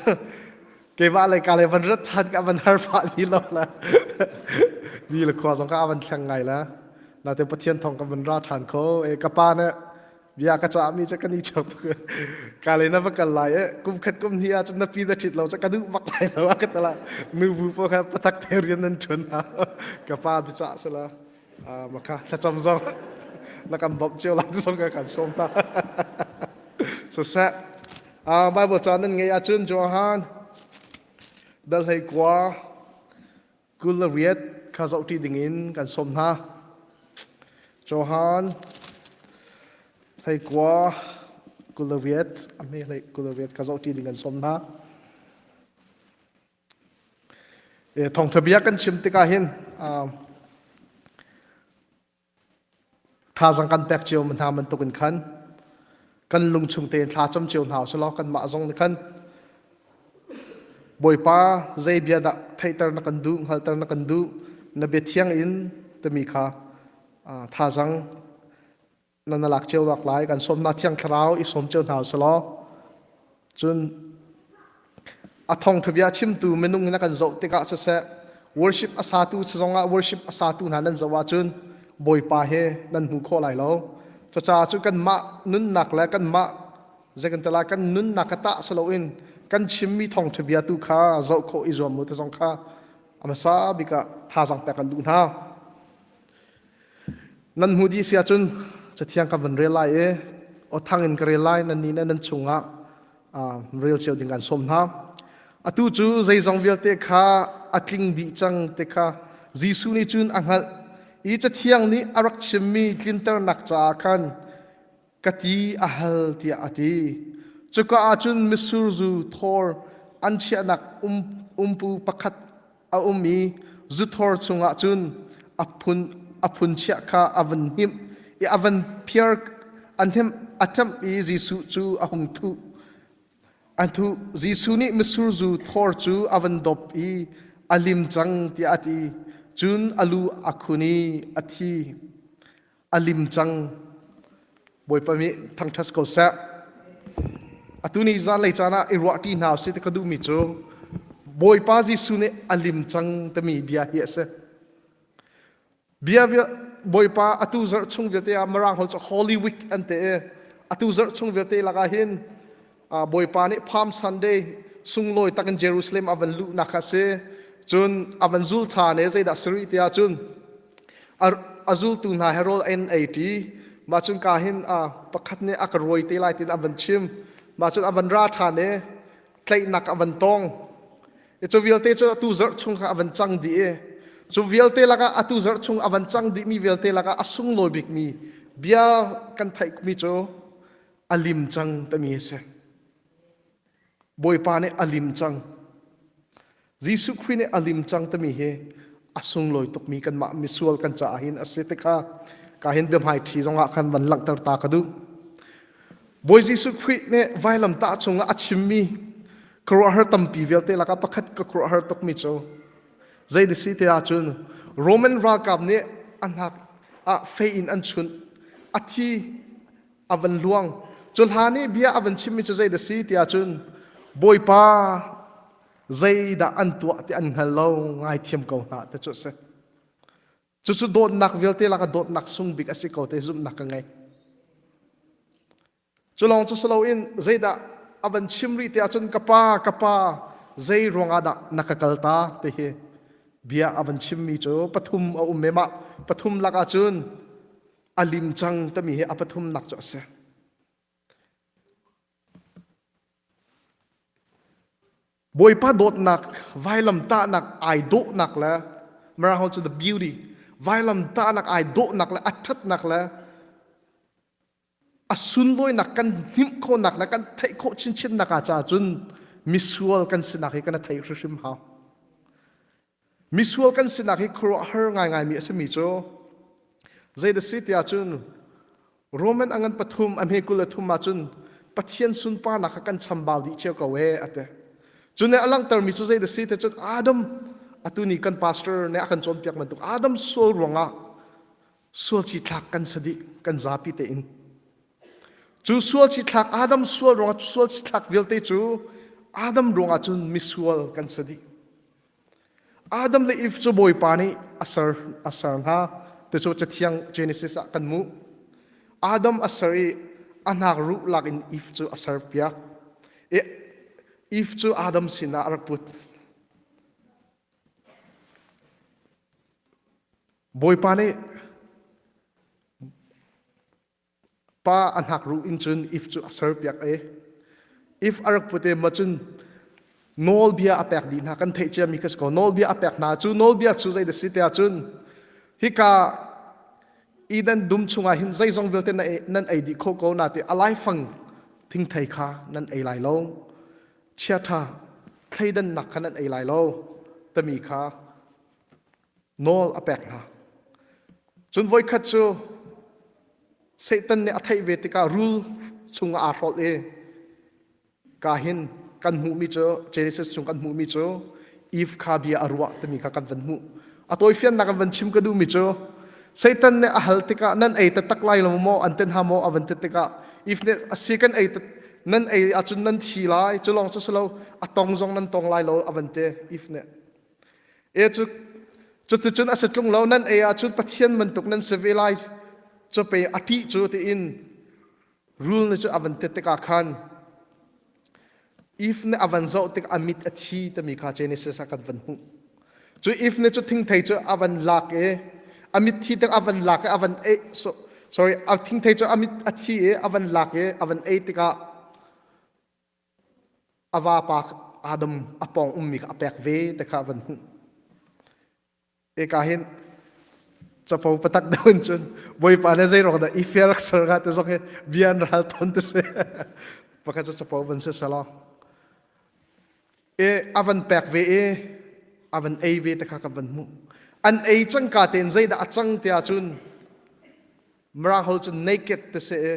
keimah le ka le van rat ṭhan ka van har phah ni lo la ni le khua zong ka van thleng ngai la nate Pathian thong ka van ra ṭhan kho e ka pa ne bia ka cah mi cu kan i chok ka le na va kal lai e kum khat kum hnih ah cun na pi na ṭhit lo cu ka duh bak lai lo a ka tala nu bu po kha pathak te rian nan ṭun ka pa biacah sala maka thlacam zong na kan bawmh cio lai zong ka kan sawm hna siseh Bible ca nan ngeih ahcun Johan dal hlei kua 28 kha zohṭi dingin kan sawm hna. Johan hlei kua 28 a hme hlei 28 kha zohṭi ding kan sawm hna. Thawngṭha bia kan chim tikah hin Thazaang kan pek cio hna bantukin khan kan lungchung tein thla cam cio hna usih law kanmah zong nih khan Bawipa zei bia dah theihter na kan duh, hngalhter na kan duh, na bia thiang in timi kha thazaang na na lak cio lak lai. Kan sawmnak Thiang Thlarau i sawm cio hna usih law cun A thawngṭha bia chimtu minung in a kan zoh tikah siseh, worship a satu zongah worship a satu hna nan zoh ahcun Bawipa he nan hmu khawh lai lo. Cucaah cun kanmah nunnak le kanmah zei kan ti lai kan nunnak kha tah si loin kan chimmi thawngṭha bia tu kha zoh khawh i zuam u ti zong kha a hmasa bik ah thazaang pek kan duh hna. Nan hmuh dih si ahcun Cathiang ka van rel lai i aw thang in ka rel lai nan nih le nan chungah rel cio ding kan sawm hna. Atu cu zeizong vialte kha a tling dih cang ti kha Jesuh nih cun a hngalh i Cathiang nih a rak chimmi tlinternak caah khan ka ti a hal tiah a ti. Cuka ah cun mitsur zu thor an chiahnak um, umpu pakhat a um i zuthor chungah cun a phun a phun chiah kha a van hnimh i a van phiar an hnemh a ṭamh i Jesuh cu a hung thuh. An thuh. Jesuh nih mitsur zu thor cu a van dop i a lim cang tiah a ti. Cun a lu a khun i a thi. A lim cang. Bawipa nih thangṭhat ko seh. Atu ni zanlei caan ah i ruahṭi hna usih ti ka duhmi cu Bawipa Jesuh nih a lim cang timi bia hi a si. Bia Bawipa atu zarh chung vialte ah Mirang holh cu Holy Week an ti i atu zarh chung vialte lakah hin Bawipa nih Palm Sunday sunglawi takin Jerusalem a van luhnak kha a si. Cun a van zul ṭhan i zeidah si rih tiah cun a zultu hna he rawl an ei ṭi. Mah cun ka hin pakhat nih a ka ruai te lai tiin a van chim. Mah cun a van ra ṭhan i tlaihnak a van tong. I cu vialte cu atu zarh chung kha a van cang dih i cu vialte lakah atu zarh chung a van cang dihmi vialte lakah a sunglawi bikmi bia kan theihmi cu a lim cang timi a si. Bawipa nih a lim cang. Jesuh Khrih nih a lim cang timi hi a sunglawi tukmi kanmah misual kan caah hin a si tikha ka hin biahmai ṭhi zongah khan van langhter ta ka duh. Bawi Jesuh Khrih nih vailamtah cungah a chimmi khuaruahhar tampi vialte lakah pakhat ka khuaruahhar tukmi cu zei na si ti ahcun Roman ralkap nih a hnak ah fei in an chunh a thi a van luang cu hlan i bia a van chimmi cu zei dah si ti ahcun Bawipa zeidah an tuah ti an hngal lo ngaithiam ko hna ti cu a si cucu dawtnak vialte lakah dawtnak sung bik a si ko te zumhnak ka ngei cu lawng cu si loin zeidah a van chim rih ti ahcun ka pa ka pa zei ruangah dah na ka kalta ti hi bia a van chimmi cu pathum a um me mah pathum lakah cun a lim cang timi hi a pathumnak cu a si. Bawipa dawtnak vailamtahnak ai dawhnak le Mirang holh cu the beauty vailamtahnak ai dawhnak le a ṭhatnak le a sunlawinak kan hnimh khawhnak le kan theih khawh chinchinnak ah caah cun misual kan sinak hi kan i theih hrimhrim hau. Misual kan sinak hi khuaruahhar ngaingaimi a simi cu zei da si tiah cun Roman a ngan pathum a hme 23 ah cun Pathian sunparnak kha kan chambau dih cio ko ee a ti. Cu nih a langhtermi cu zei da si ti cun Adam atu ni kan pastor nih a kan cawnpiak bantuk Adam sual ruangah sual ci thlak kan si dih kan zapi tein. Cu sual ci thlak Adam sual ruangah sual ci thlak vialte cu Adam ruangah cun misual kan si dih. Adam le Eve cu Bawipa nih a ser a ser hna. Ti cu Cathiang Genesis ah kan hmuh. Adam a ser i a hnak ruh lak in Eve cu a serpiak. I Eve cu Adam sinah a rak put. Bawipa nih Pa a hnakruh in cun Eve cu a serpiak i Eve a rak put i ma cun nawlbia a pek dih hna kan theih ciami kha si ko nawlbia a pek hna cu nawlbia cu zei da si tiah cun hika Eden dum chungah hin zeizong vialte nan ei dih kho ko na ti a laifang thingthei kha nan ei lai lo chiaṭha thleidannak kha nan ei lai lo tami kha nawl a pek hna. Cun voikhat cu Satan nih a theih ve tikah rul chungah aa hrolh i ka hin kan hmuhmi cu Genesis chung kan hmuhmi cu Eve kha bia a ruah timi kha kan van hmuh. A tawifiannak kan van chim ka duhmi cu Satan nih a hal tikah nan ei taktak lai lo maw an ten ha maw a van ti tikah Eve nih a si kan ei nan ei ahcun nan thi lai cu lawng cu si lo a tong zong nan tong lai lo a van ti Eve nih. E cu cuticun a si tlung lo nan ei ahcun Pathian bantuk nan si ve lai cu pe a ṭih cu tiin rul nih cu a van tet tikah khan Eve nih a van zoh tik a mit a thi timi kha Genesis ah kan van hmuh. Cu Eve nih cu thingthei cu a van lak i a mit thi tik a van lak i a van ei so, sorry a thingthei cu a mit a thi i a van lak i a van ei tikah A vapa Adam a pawng ummi kha a pek ve te kha a van hmuh. Eka hin capo patak deuh in cun Bawipa nih zei ruang dah i fair rak ser hnga ti zong hi bia an ral ton ti si. Pakhat cu capo van si selaw. E a van pek ve i a van ei ve te kha kan van hmuh. An ei cangka tein zeidah a cang tiah cun Mirang holh cun naked ti si i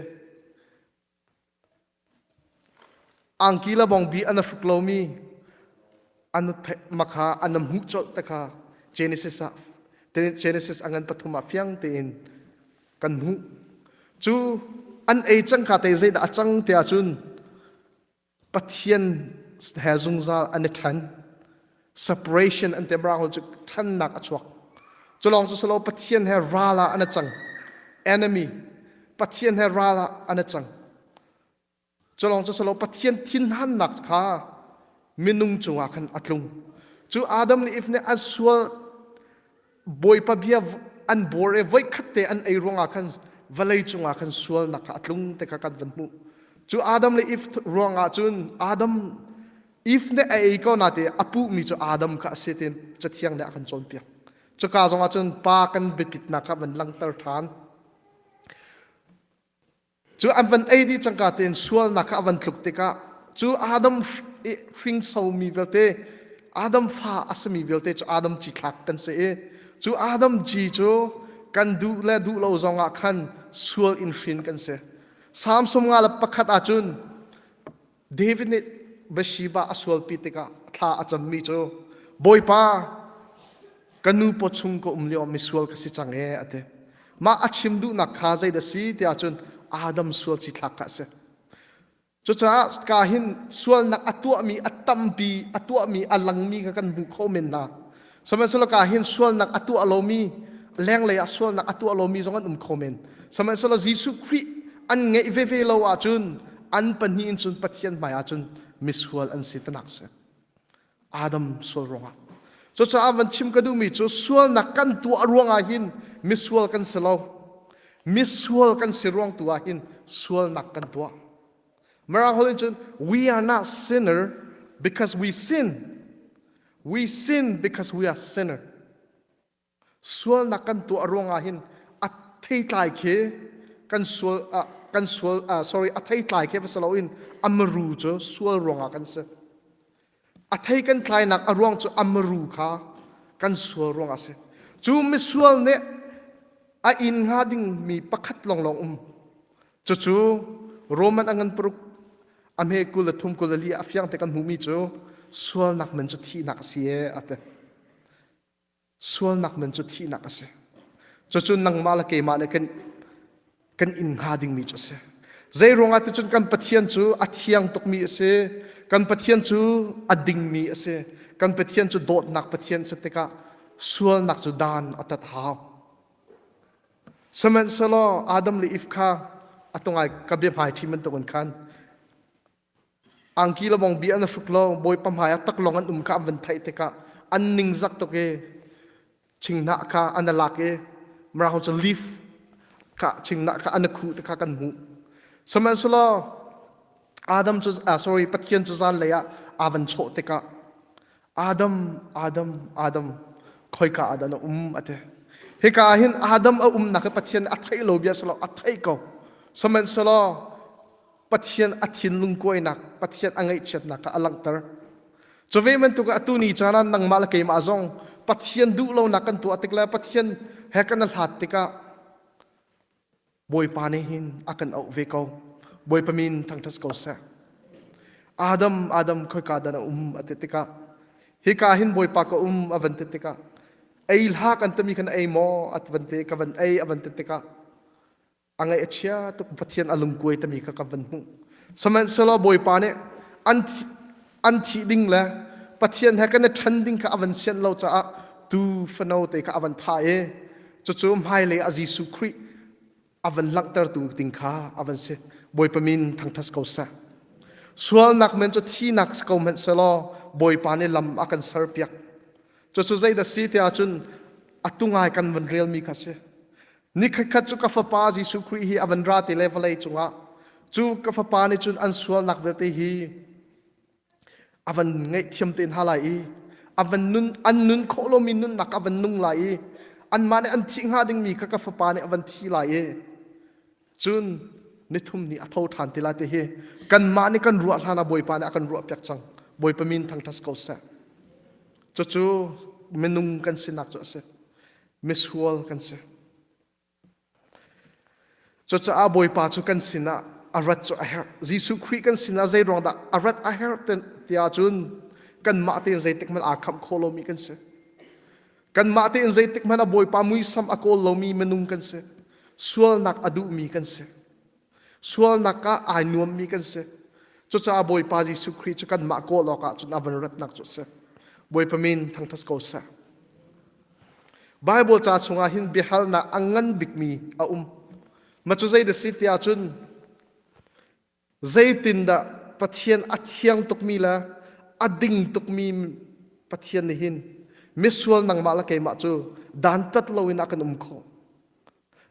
Angki le bawngbi an hruk lomi an makha an hmuh colh te kha Genesis ah Genesis a ngan pathum ah fiang tein kan hmuh. Cu an ei cangka te zeidah a cang tiah cun Pathian he zungzal an i ṭhen. Separation an ti Mirang cu ṭhennak a chuak. Cu lawng cu silo Pathian he ral ah an i cang. Enemy Pathian he ral ah an i cang. Cu lawng cu silo Pathian thinhannak kha minung cungah khan a tlung. Cu Adam le Eve nih an sual Bawipa bia an bor i voikhat te an ei ruangah khan vawlei cungah khan sualnak kha a tlung te kha kan van hmuh. Cu Adam le Eve ruangah cun Adam Eve nih a ei ko na te a puhmi cu Adam kha a si tiin Cathiang nih a kan cawnpiak. Cuka zongah cun pa kan biapitnak kha van langhter ṭhan. Cu an van ei dih cangka tein sualnak kha a van tluk tikah cu Adam hringsomi vialte Adam fa a simi vialte cu Adam cithlak kan si i cu Adam ci cu kan duh le duh lo zongah khan sual in hrin kan si. Salm 51 ahcun David nih Bathsheba a sualpi tikah thla a cammi cu Bawipa ka nu paw chung ka um lio misual ka si cang ee a ti. Mah a chim duhnak kha zeidah si tiah cun Adam sual cithlak kha a si. Cucaah ka hin sualnak a tuahmi a tampi a tuahmi a langmi kha kan hmu kho men hna. Sihmanhsehlaw ka hin sualnak a tuah lomi lenglei ah sualnak a tuah lomi zong an um kho men. Sihmanhsehlaw Jesuh Khrih an ngeih veve lo ahcun an pahnih in cun Pathian hmai ahcun misual an si tanak si. Adam sual ruangah. Cucaah van chim ka duhmi cu sualnak kan tuah ruangah hin misual kan si lo. Misual kan si ruang tu ah hin sualnak kan tuah. Mirang holh in cun we are not sinner. Because we sin. We sin because we are sinner. Sualnak kan tuah ruangah hin a theitlai khi kan sual uh, kan sual uh, sorry a theitlai khi va si loin a maru cu sual ruangah kan si. A thei kan tlainak a ruang cu a maru kha kan sual ruangah a si. Cu misual nih a inn hnga dingmi pakhat lawnglawng um. Cucu Roman a ngan paruk a hme 23 24 a fiang te kan hmuhmi cu sualnak man cu thihnak a si ee a ti. Sualnak man cu thihnak a si. Cucu nangmah le keimah nih kan kan inn hnga dingmi cu a si. Zei ruangah ticun kan Pathian cu a thiang tukmi a si. Kan Pathian cu a dingmi a si. Kan Pathian cu dawtnak Pathian si tikah sualnak cu dan a tat hau. Sihmanhsehlaw Adam le Eve kha a tungai ka bia hmai ṭhi bantukin khan Angki le bawngbi an hruk lo, Bawipa hmai ah taklawng an um kha an van theih tikah an ningzak tuk i chinghnah kha an lak i Mirang cu leaf kha chinghnah kha an khuh ti kha kan hmuh. Sihmanhsehlaw Adam cu ah, sorry Pathian cu zanlei ah aa van chawh tikah Adam Adam Adam khoika ah dah na um a ti. Hika ah hin Adam a umnak hi Pathian a theih lo bia si lo a theih ko. Sihmanhsehlaw Pathian a thinlung kuainak, Pathian a ngaihchiatnak kha a langhter. Cu ve bantuk ah atu ni caan ah nangmah le keimah zong Pathian duh lonak kan tuah tik le Pathian he kan i hlat tikah Bawipa nih hin a kan auh ve ko. Bawipa min thangṭhat ko seh. Adam, Adam khoika dah na um a ti tikah hika hin Bawipa ka um a van ti tikah ei hlah kan timi khan ei maw a van ti ka van ei a van ti tikah a ngaih a chia tuk Pathian a lungkuai tami kha ka van hmuh sihmanhsehlaw Bawipa nih an an thih ding le Pathian he kan i ṭhen ding kha a van sianh lo caah tu fano te kha a van thah i cucu hmailei ah Jesuh Khrih a van langhtertu ding kha a van si Bawipa min thangṭhat ko seh sualnak men cu thinak si ko hmanh selaw Bawipa nih lam a kan serpiak cucu zeidah si tiah cun atu ngai kan van relmi kha si Nikhatkhat cu ka fapa Jesuh Khrih hi a van ra te le vawlei cungah cu ka fapa nih cun an sualnak vialte hi a van ngaihthiam te hna lai i a van nun an nun khawh lomi nunnak a van nung lai i anmah nih an thih hnga dingmi kha ka fapa nih a van thi lai i cun nithum ni a tho ṭhan ti lai ti hi kanmah nih kan ruah hlan ah Bawipa nih a kan ruah piak cang Bawipa min thangṭhat ko seh cucu minung kan sinak cu a si misual kan si. Cucaah Bawipa cu kan sinah a rat cu a herh. Jesuh Khrih kan sinah zei ruang dah a rat a herh tiah cun kanmah tein zeitik hmanh aa khamh kho lomi kan si. Kanmah tein zeitik hmanh a Bawipa muisam a kawl lomi minung kan si. Sualnak a duhmi kan si. Sualnak ah ai nuammi kan si. Cucaah Bawipa Jesuh Khrih cu kanmah kawl awkah cun a van ratnak cu a si. Bawipa min thangṭhat ko seh. Bible ca chungah hin biahalnak a ngan bikmi a um. Mah cu zei dah si tiah cun zeitindah Pathian a thiang tukmi le a ding tukmi Pathian nih hin misual nangmah le keimah cu dantat loin a kan um khawh.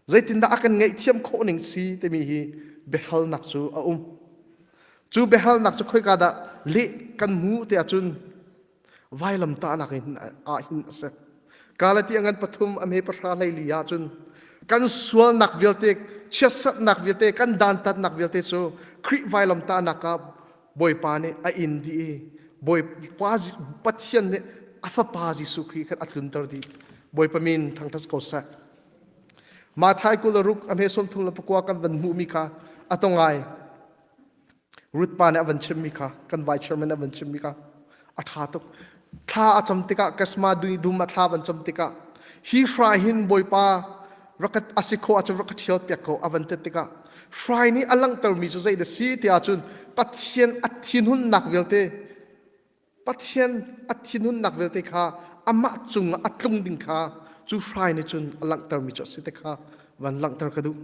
Zeitindah a kan ngaihthiam khawh ning si timi hi biahalnak cu a um. Cu biahalnak cu khoika dah leh kan hmu tiah cun vailamtahnak in ah hin a si. Galati a ngan pathum a hme pahra hleili ah cun kan sualnak vialte chiatserhnak vialte kan dantatnak vialte cu Khrih vailamtahnak ah Bawipa nih a in dih i Bawipa Pathian nih a fapa Jesuh Khrih khan a tlunter dih. Bawipa min thangṭhat ko seh. Mathai 26 a hme 34 kan van hmuhmi kha a to ngai. Ruth pa nih a van chimmi kha kan vice chairman a van chimmi kha a ṭha tuk. Thla a cam tikah Kasma dui dum a thla van cam tikah hi hrai hin Bawipa rakat a si khawh ahcun rak ka ṭhial piak ko a van ti tikah hrai nih a langhtermi cu zei dah si ti ahcun Pathian a thinhunnak vialte Pathian a thinhunnak vialte kha amah cungah a tlung ding kha cu hrai nih cun a langhtermi cu a si te kha van langhter ka duh.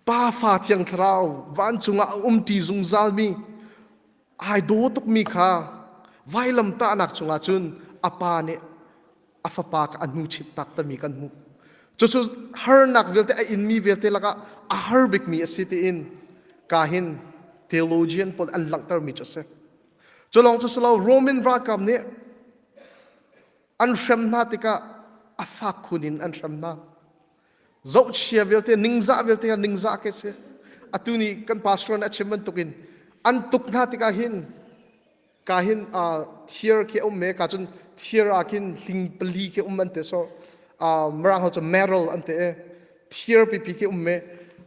Pa fa thiang thlarau vancung ah a umṭi zungzalmi ai daw tukmi kha vailamtahnak chungah cun a pa nih a fapa kha a hnu chittak tami kan hmuh. Cucu harnak vialte a inmi vialte lakah a har bikmi a si tiin ka hin theologian pawl an langhtermi cu a si. Cu lawng cu si lo Roman ralkap nih an hrem hna tikah a fak khun in an hrem hna. Zohchia vialte ningzah vialte kha ningzah ke si. Atu ni kan pastor nih a chim bantukin an tuk hna tikah hin ka hin thir khi a um me ka cun thir ah khin hling pali khi um an te so mirang ho cu metal an te e thir pipi khi um me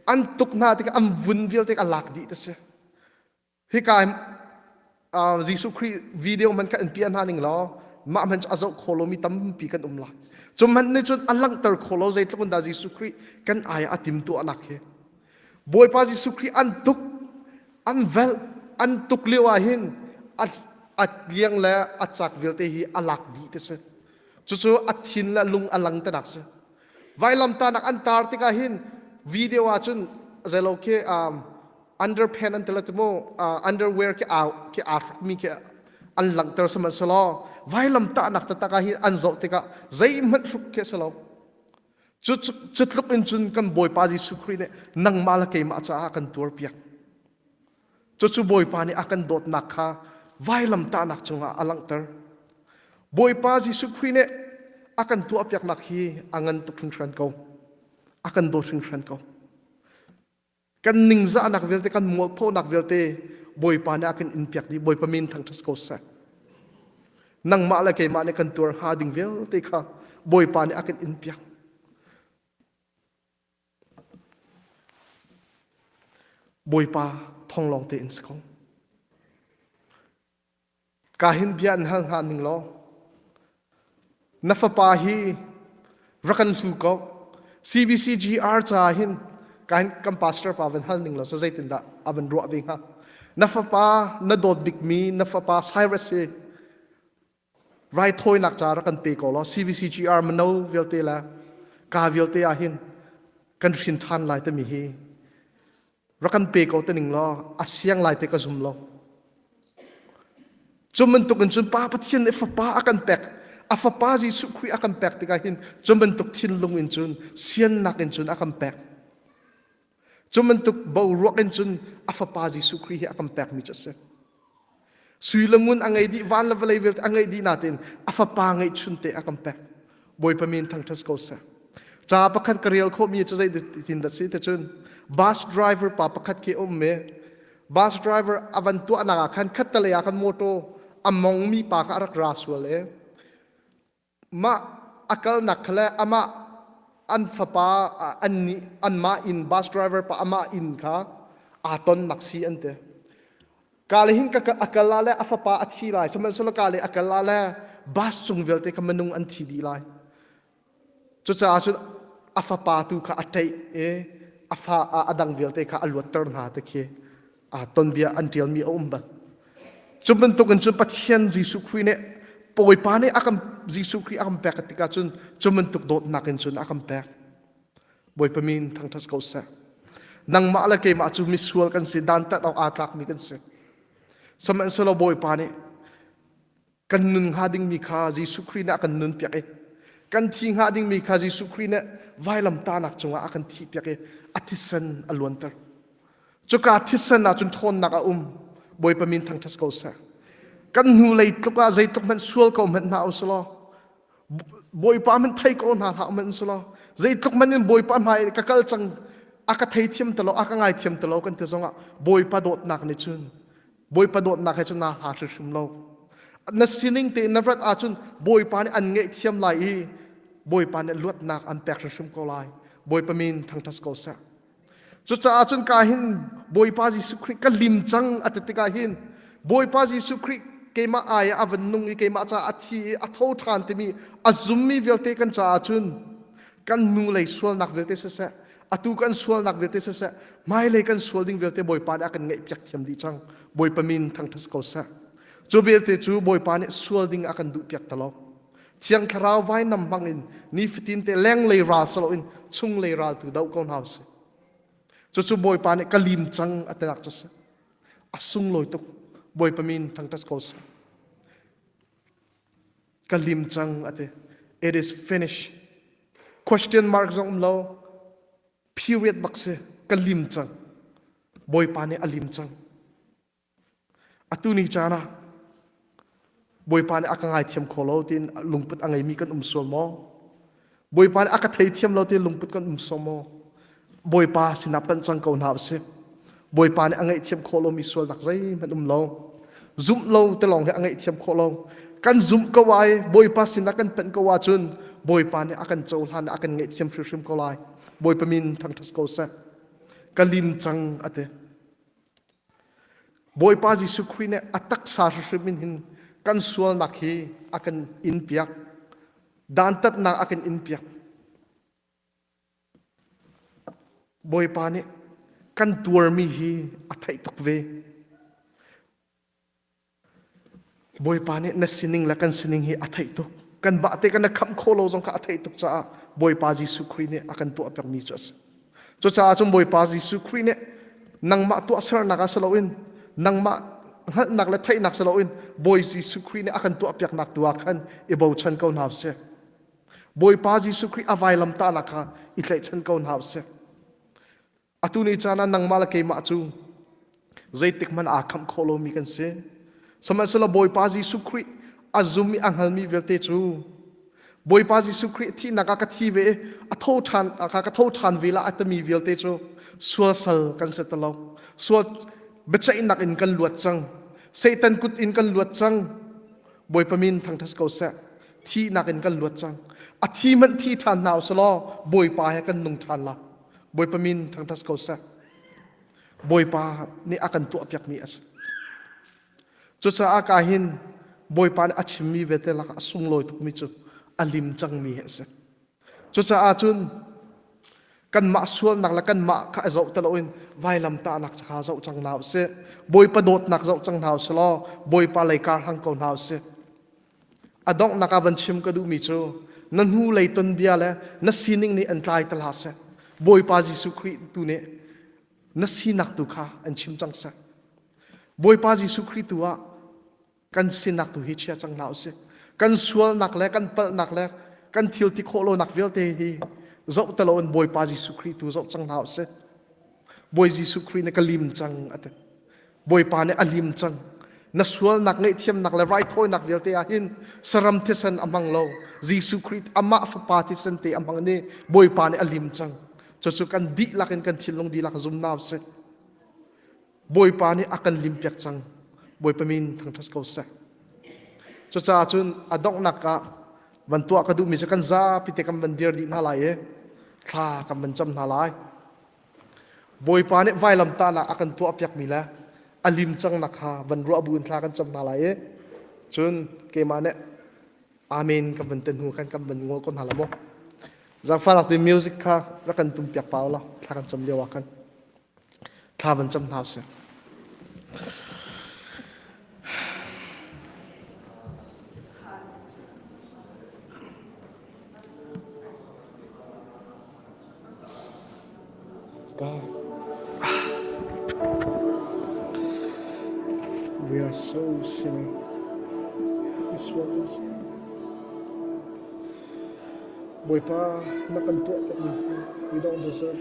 an tuk hna tikah an vun vialte a lak dih te si hika Jesuh Khrih video man kha an piah hna ning law mah hman cu a zoh kho lomi tampi kan um lai cu hmanh nih cun a langhter kho lo zeitluk in dah Jesuh Khrih kan ai a tim tuahnak hi Bawipa Jesuh Khrih an tuk an velh an tuk lio ah hin a a liang le a cak vialte hi a lak dih te si cucu a thin le lung a lang te nak si vailamtahnak an tar tikah hin video ah cun zeilo khi um, underpant an tila mu underwear khi aa khi aa hrukmi khi an langhter sihmanhsehlaw vailamtahnak taktak ah hin an zoh tikah zeihmanh hruk khi a si lo Cu, cu tluk in cun kan Bawipa Jesuh Khrih nih nangmah le keimah caah a kan tuarpiak. Cucu Bawipa nih a kan dawtnak kha vailamtahnak cungah a langhter. Bawipa Jesuh Khrih nih a kan tuahpiaknak hi a ngan tuk hringhran ko. A kan dawt hringhran ko. Kan ningzahnak vialte, kan mualphonak vialte Bawipa nih a kan inpiak dih. Bawipa min thangṭhat ko seh. Nangmah le keimah nih kan tuar hnga ding vialte kha Bawipa nih a kan inpiak. Bawipa thong lawng te in si ko. Ka hin bia an hal hnga ning law na fapa hi rak kan hlu ko CBCGR ca hin ka hin kan pastor pa van hal ning law so zeitindah a van ruah ve hnga na fapa na dawt bikmi na fapa Cyrus hi raithawinak ca rak kan pe ko law CBCGR mano vialte le ka vialte ah hin kan hrin ṭhan lai timi hi rak kan pe ko te ning law a siang lai te ka zum lo cu bantuk in cun pa Pathian nih fapa a kan pek a fapa Jesuh Khrih a kan pek tikah hin cu bantuk thinlung in cun siannak in cun a kan pek cu bantuk boruak in cun a fapa Jesuh Khrih hi a kan pekmi cu a si Sui le ngun a ngei dih, van le vawlei vialte a ngeih dih nain a fapa ngeihchun te a kan pek. Bawipa min thangṭhat ko seh. Ca pakhat ka rel khawhmi cu zeitin dah si te cun bus driver pa pakhat khi um i bus driver a van tuahnak ah khan khattelei ah khan motor a mongmi pa kha a rak ra sual i mah a kalnak kha le amah an fapa an nih anmah inn bus driver pa amah inn kha aa tonnak si an ti ka le hin ka a kal ah le a fapa a thi lai sihmanhsehlaw ka le a kal ah le bus cung vialte kha minung an thi dih lai Cucaah cun a fapa tu kha a ṭaih i a fa a dang vialte kha a luatter hna ti khi tonbia an ṭialmi a um bal. Cu bantukin cun Pathian Jesuh Khrih nih Bawipa nih a kan Jesuh Khrih a kan pek tikah cun cu bantuk dawtnak in cun a kan pek. Bawipa min thangṭhat ko seh. Nangmah le keimah cu misual kan si, dantat awk aa tlakmi kan si. Sihmanhsehlaw Bawipa nih kan nun hnga dingmi kha Jesuh Khrih nih a kan nunpiak i kan thi hnga dingmi kha Jesuh Khrih nih vailamtahnak cungah a kan thihpiak i a thisen a luanter. Cuka thisen ah cun ṭhawnnak a um. Bawipa min thangṭhat ko seh. Kan hnulei tluk ah zeitluk hmanh sual ko hmanh hna usulaw Bawipa hmanh thei ko hna hlah hmanh usulaw zeitluk hmanh in Bawipa hmai ka kal cang a ka theithiam ti lo a ka ngaithiam ti lo kan ti zongah Bawipa dawtnak nih cun Bawipa dawtnak he cun naa hla hrimhrim lo. Na sining tein na rat ahcun Bawipa nih an ngaihthiam lai i Bawipa nih luatnak an pek hrimhrim ko lai. Bawipa min thangṭhat ko seh. Cucaah cun ka hin Bawipa Jesuh Khrih ka lim cang a ti tikah hin Bawipa Jesuh Khrih keimah ai ah a van nung i keimah caah a thi i a tho ṭhan timi a zummi vialte kan caah cun kan nu lei sualnak vialte siseh atu kan sualnak vialte siseh hmailei kan sual ding vialte Bawipa nih a kan ngaihpiak thiam dih cang Bawipa min thangṭhat ko seh cu vialte cu Bawipa nih sual ding a kan duhpiak ta lo Thiang Thlarau vainam hmang in nifatin te lenglei ral saloin chunglei ral tu do ko hna usih cucu Bawipa nih ka lim cang a tinak cu si a sunglawi tuk Bawipa min thangṭhat ko seh ka lim cang a ti it is finished question mark zong um lo period bak si ka lim cang bawipa nih a lim cang atu ni caan ah. Bawipa nih a ka ngaithiam kho lo tiin lungput a ngeimi kan um sual maw? Bawipa nih a ka theithiam lo tiin lungput kan um sual maw? Bawipa sinah panh cang ko hna usih. Bawipa nih a ngaihthiam khawh lomi sualnak zeihmanh um lo. Zumh lo te lawng hi a ngaihthiam khawh lo. Kan zumh ko ai, Bawipa sinah kan panh ko ahcun Bawipa nih a kan cohlan a kan ngaihthiam hrimhrim ko lai. Bawipa min thangṭhat ko seh. Ka lim cang a ti. Bawipa Jesuh Khrih nih a taksa hrimhrim in hin kan sualnak hi a kan inpiak. Dantatnak a kan inpiak. Bawipa nih kan tuarmi hi a theih tuk ve. Bawipa nih na sining le kan sining hi a theih tuk. Kan bah te kan khamh khawh lo zong kha a theih tuk caah Bawipa Jesuh Khrih nih a kan tuah piakmi cu a si. Cucaah cun Bawipa Jesuh Khrih nih nangmah tuahsernak ah si loin nangmah hngalhnak le theihnak si loin Bawi Jesuh Khrih nih a kan tuah piaknak tu ah khan i bochan ko hna usih. Bawipa Jesuh Khrih a vailamtahnak kha i tlaihchan ko hna usih. Atu ni caan ah nangmah le keimah cu zeitik hmanh aa khamh khawh lomi kan si. Sihmanhsehlaw Bawipa Jesuh Khrih a zum i a hngalmi vialte cu Bawipa Jesuh Khrih thihnak ah ka thi ve i a tho ṭhan ah ka tho ṭhan ve la a timi vialte cu sual sal kan si ti lo. Sual biaceihnak in kan luat cang. Satan kut in kan luat cang. Bawipa min thangṭhat ko seh. Thihnak in kan luat cang. A thi hmanh thi ṭhan hna usih law Bawipa he kan nung ṭhan la. Bawipa min thangṭhat ko seh. Bawipa nih a kan tuahpiakmi a si. Cucaah ka hin Bawipa nih a chimmi vialte lakah a sunglawi tukmi cu a lim cangmi hi a si. Cucaah cun kanmah sualnak le kanmah kha a zoh ti loin vailamtahnak kha zoh cang hna usih. Bawipa dawtnak zoh cang hna usih law Bawipa lei kar hlang ko hna usih. A donghnak ah van chim ka duhmi cu na hnu lei ton bia le na sining nih an tlai te hlah seh. Bawipa Jesuh Khrih tu nih na sinak tu kha an chim cang seh. Bawipa Jesuh Khrih tu ah kan sinak tu hi chia cang hna usih. Kan sualnak le kan palhnak le kan thil ti khawh lonak vialte hi zoh te loin Bawipa Jesuh Khrih tu zoh cang hna usih. Bawi Jesuh Khrih nih ka lim cang a ti. Bawipa nih a lim cang. Na sualnak ngaihthiamnak le raithawinak vialte ah hin saram thisen a hmang lo. Jesuh Khrih amah fapa thisen te a hmang ni Bawipa nih a lim cang. Cucu kan dihlak in kan thinlung dihlak zum na sih. Bawipa nih a kan limpiak cang. Bawipa min thangṭhat ko seh. Cucaah cun a donghnak ah van tuah ka duhmi cu kan zapi te kan van dir dih hna lai i thla kan van cam hna lai. Bawipa nih vailamtahnak a kan tuahpiakmi le a lim cangnak kha van ruah bu in thla kan cam hna lai i cun keimah nih amen kan van te hnu khan kan van ngol ko hna la maw. Zaangfahnak te music kha rak kan tum piak pa law thla kan cam lio ah khan thla van cam hna usih. God, we are so sinner. This world is Bawipa na kan tuah piakmi we don't deserve.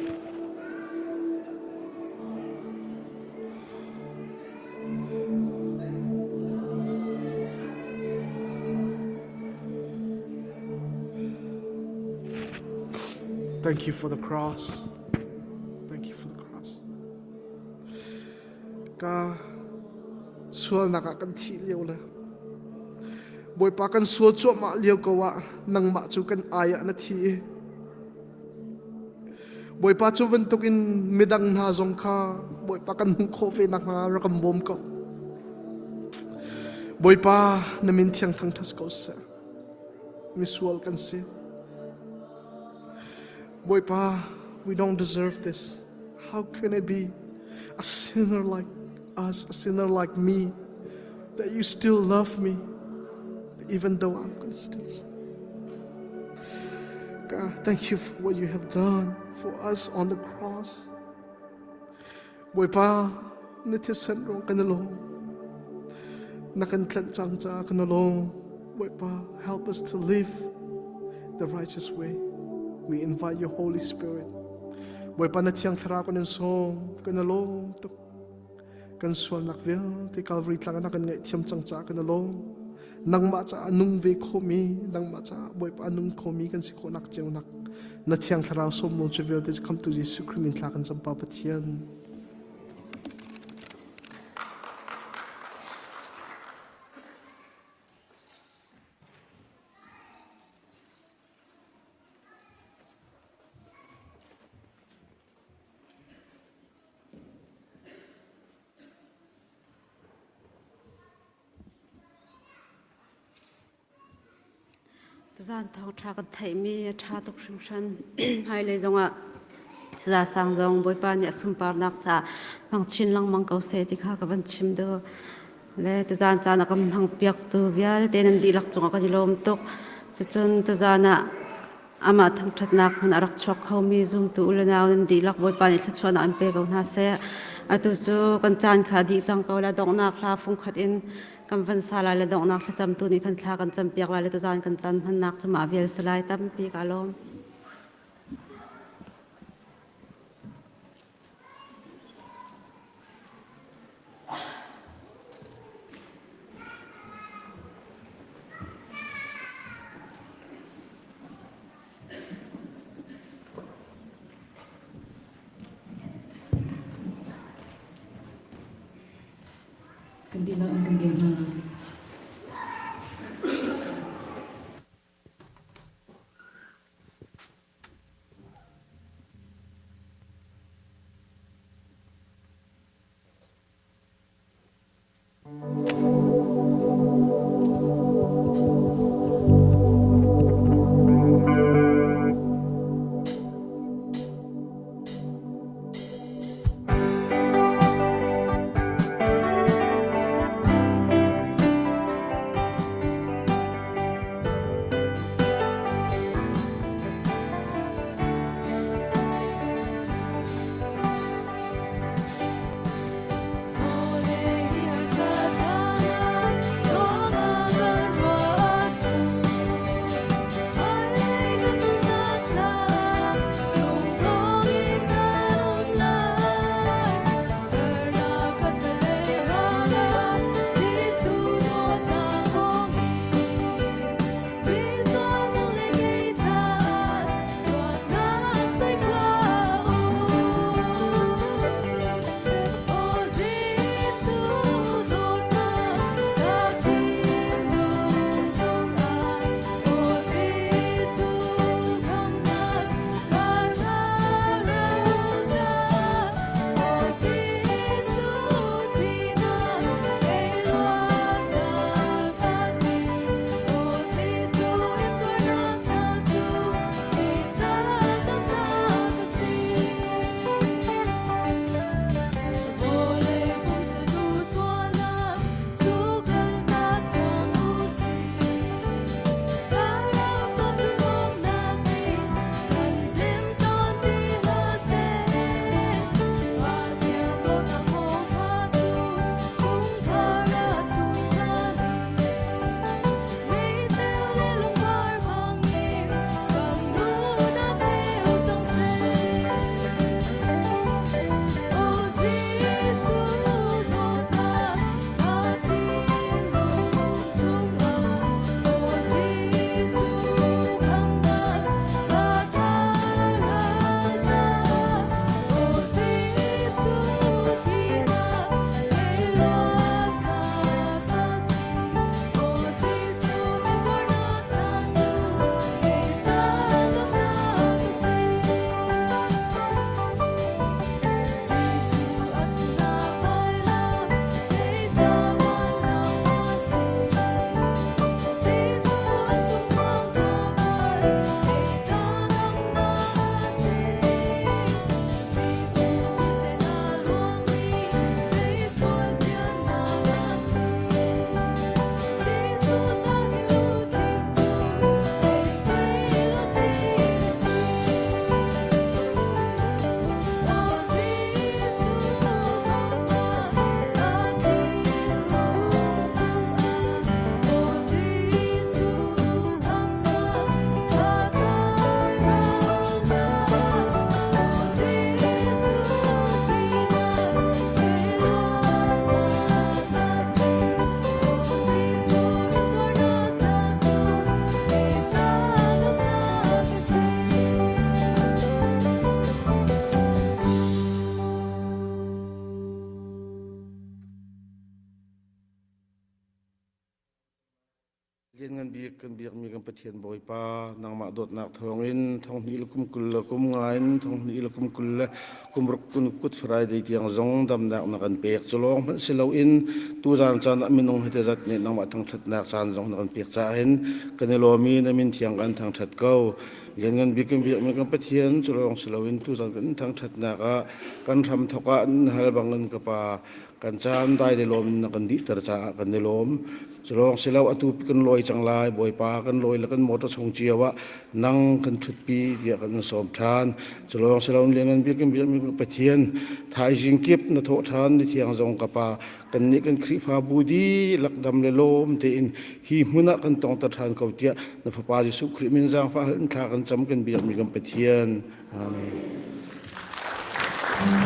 Thank you for the cross. Thank you for the cross. Ka sualnak ah kan thih lio le Bawipa kan sual cuahmah lio ko ah nangmah cu kan ai ah na thi i Bawipa cu bantukin midang hna zong kha Bawipa kan hmuh khawh ve nakhnga rak kan bawm ko. Bawipa na min thiang thangṭhat ko seh. Misual kan si. Bawipa, we don't deserve this. How can it be a sinner like us, a sinner like me, that you still love me, even though I'm gonna still sin? God, thank you for what you have done for us on the cross. Bawipa, na thisen ruang kan i lawm. Na kan tlanh cang caah kan i lawm. Bawipa, help us to live the righteous way. We invite your Holy Spirit. Bawipa na thiang thlarau kan in sawm, kan i lawm tuk. Kan sualnak vialte Calvary tlang ah na kan ngaihthiam cang caah kan i lawm. Nangmah caah nung ve khomi, nangmah caah Bawipa nung khomi kan si khawhnak cio-nak na Thiang Thlarau sawm nawn cu vialte cu khamtu Jesuh Khrih min thla kan cam Pa Pathian. Tuzaan thawngṭha kan theihmi a ṭha tuk hringhran. Hmailei zongah Saza Sang zong Bawipa nih a sunparnak caah hmang chin lengmang ko seh ti kha ka van chim duh. Le tuzaan caan a kan hmangpiaktu vialte nan dihlak cungah kan i lawm tuk. Cucun tuzaan ah amah thangṭhatnak hmun a rak chuak khomi zumtu u le nau nan dihlak Bawipa nih thluachuahnak an pe ko hna seh. Atu cu kan caan kha dih cang ko la donghnak hla fungkhat in kan van sa lai le donghnak thlacamtu nih kan thla kan campiak lai le tuzaan kan caan hmannak cu mah vial si lai tampi ka lawm. Kan dihlak in kan dir hna lai. Lianngan bik kan biakmi kan Pathian Bawipa, nangmah dawtnak thawngin thonghnih le kum 20 le kum nga in thonghnih le kum 26 kun Good Friday tiang zong damnak na kan pek. Cu lawng hmanh si loin tuzaan caan ah minung hi zat nih nangmah thangṭhatnak caan zong na kan pek caah hin kan i lawm i na min thiang kan thangṭhat ko. Lianngan bik kan biakmi kan Pathian cu lawng si loin tuzaan kan thangṭhatnak ah kan hramthawk ah an hal bangin ka Pa kan caan dai le lawm in na kan dihter caah kan i lawm. Culawng si lo atu kan lawi cang lai Bawipa kan lawi le kan motor chung cio ah nang kan ṭhutpi tiah kan sawm ṭhan. Culawng si lo lianngan bik kan biakmi Pathian thaizing kip na thawh ṭhan ni thiang zong ka pa kannih kan Khrihfabu dihlak dam le lawm tein hi hmun ah kan tongter ṭhan ko tiah na Fapa Jesuh Khrih min zaangfah hal in thla kan cam kan biakmi kan Pathian. Amen.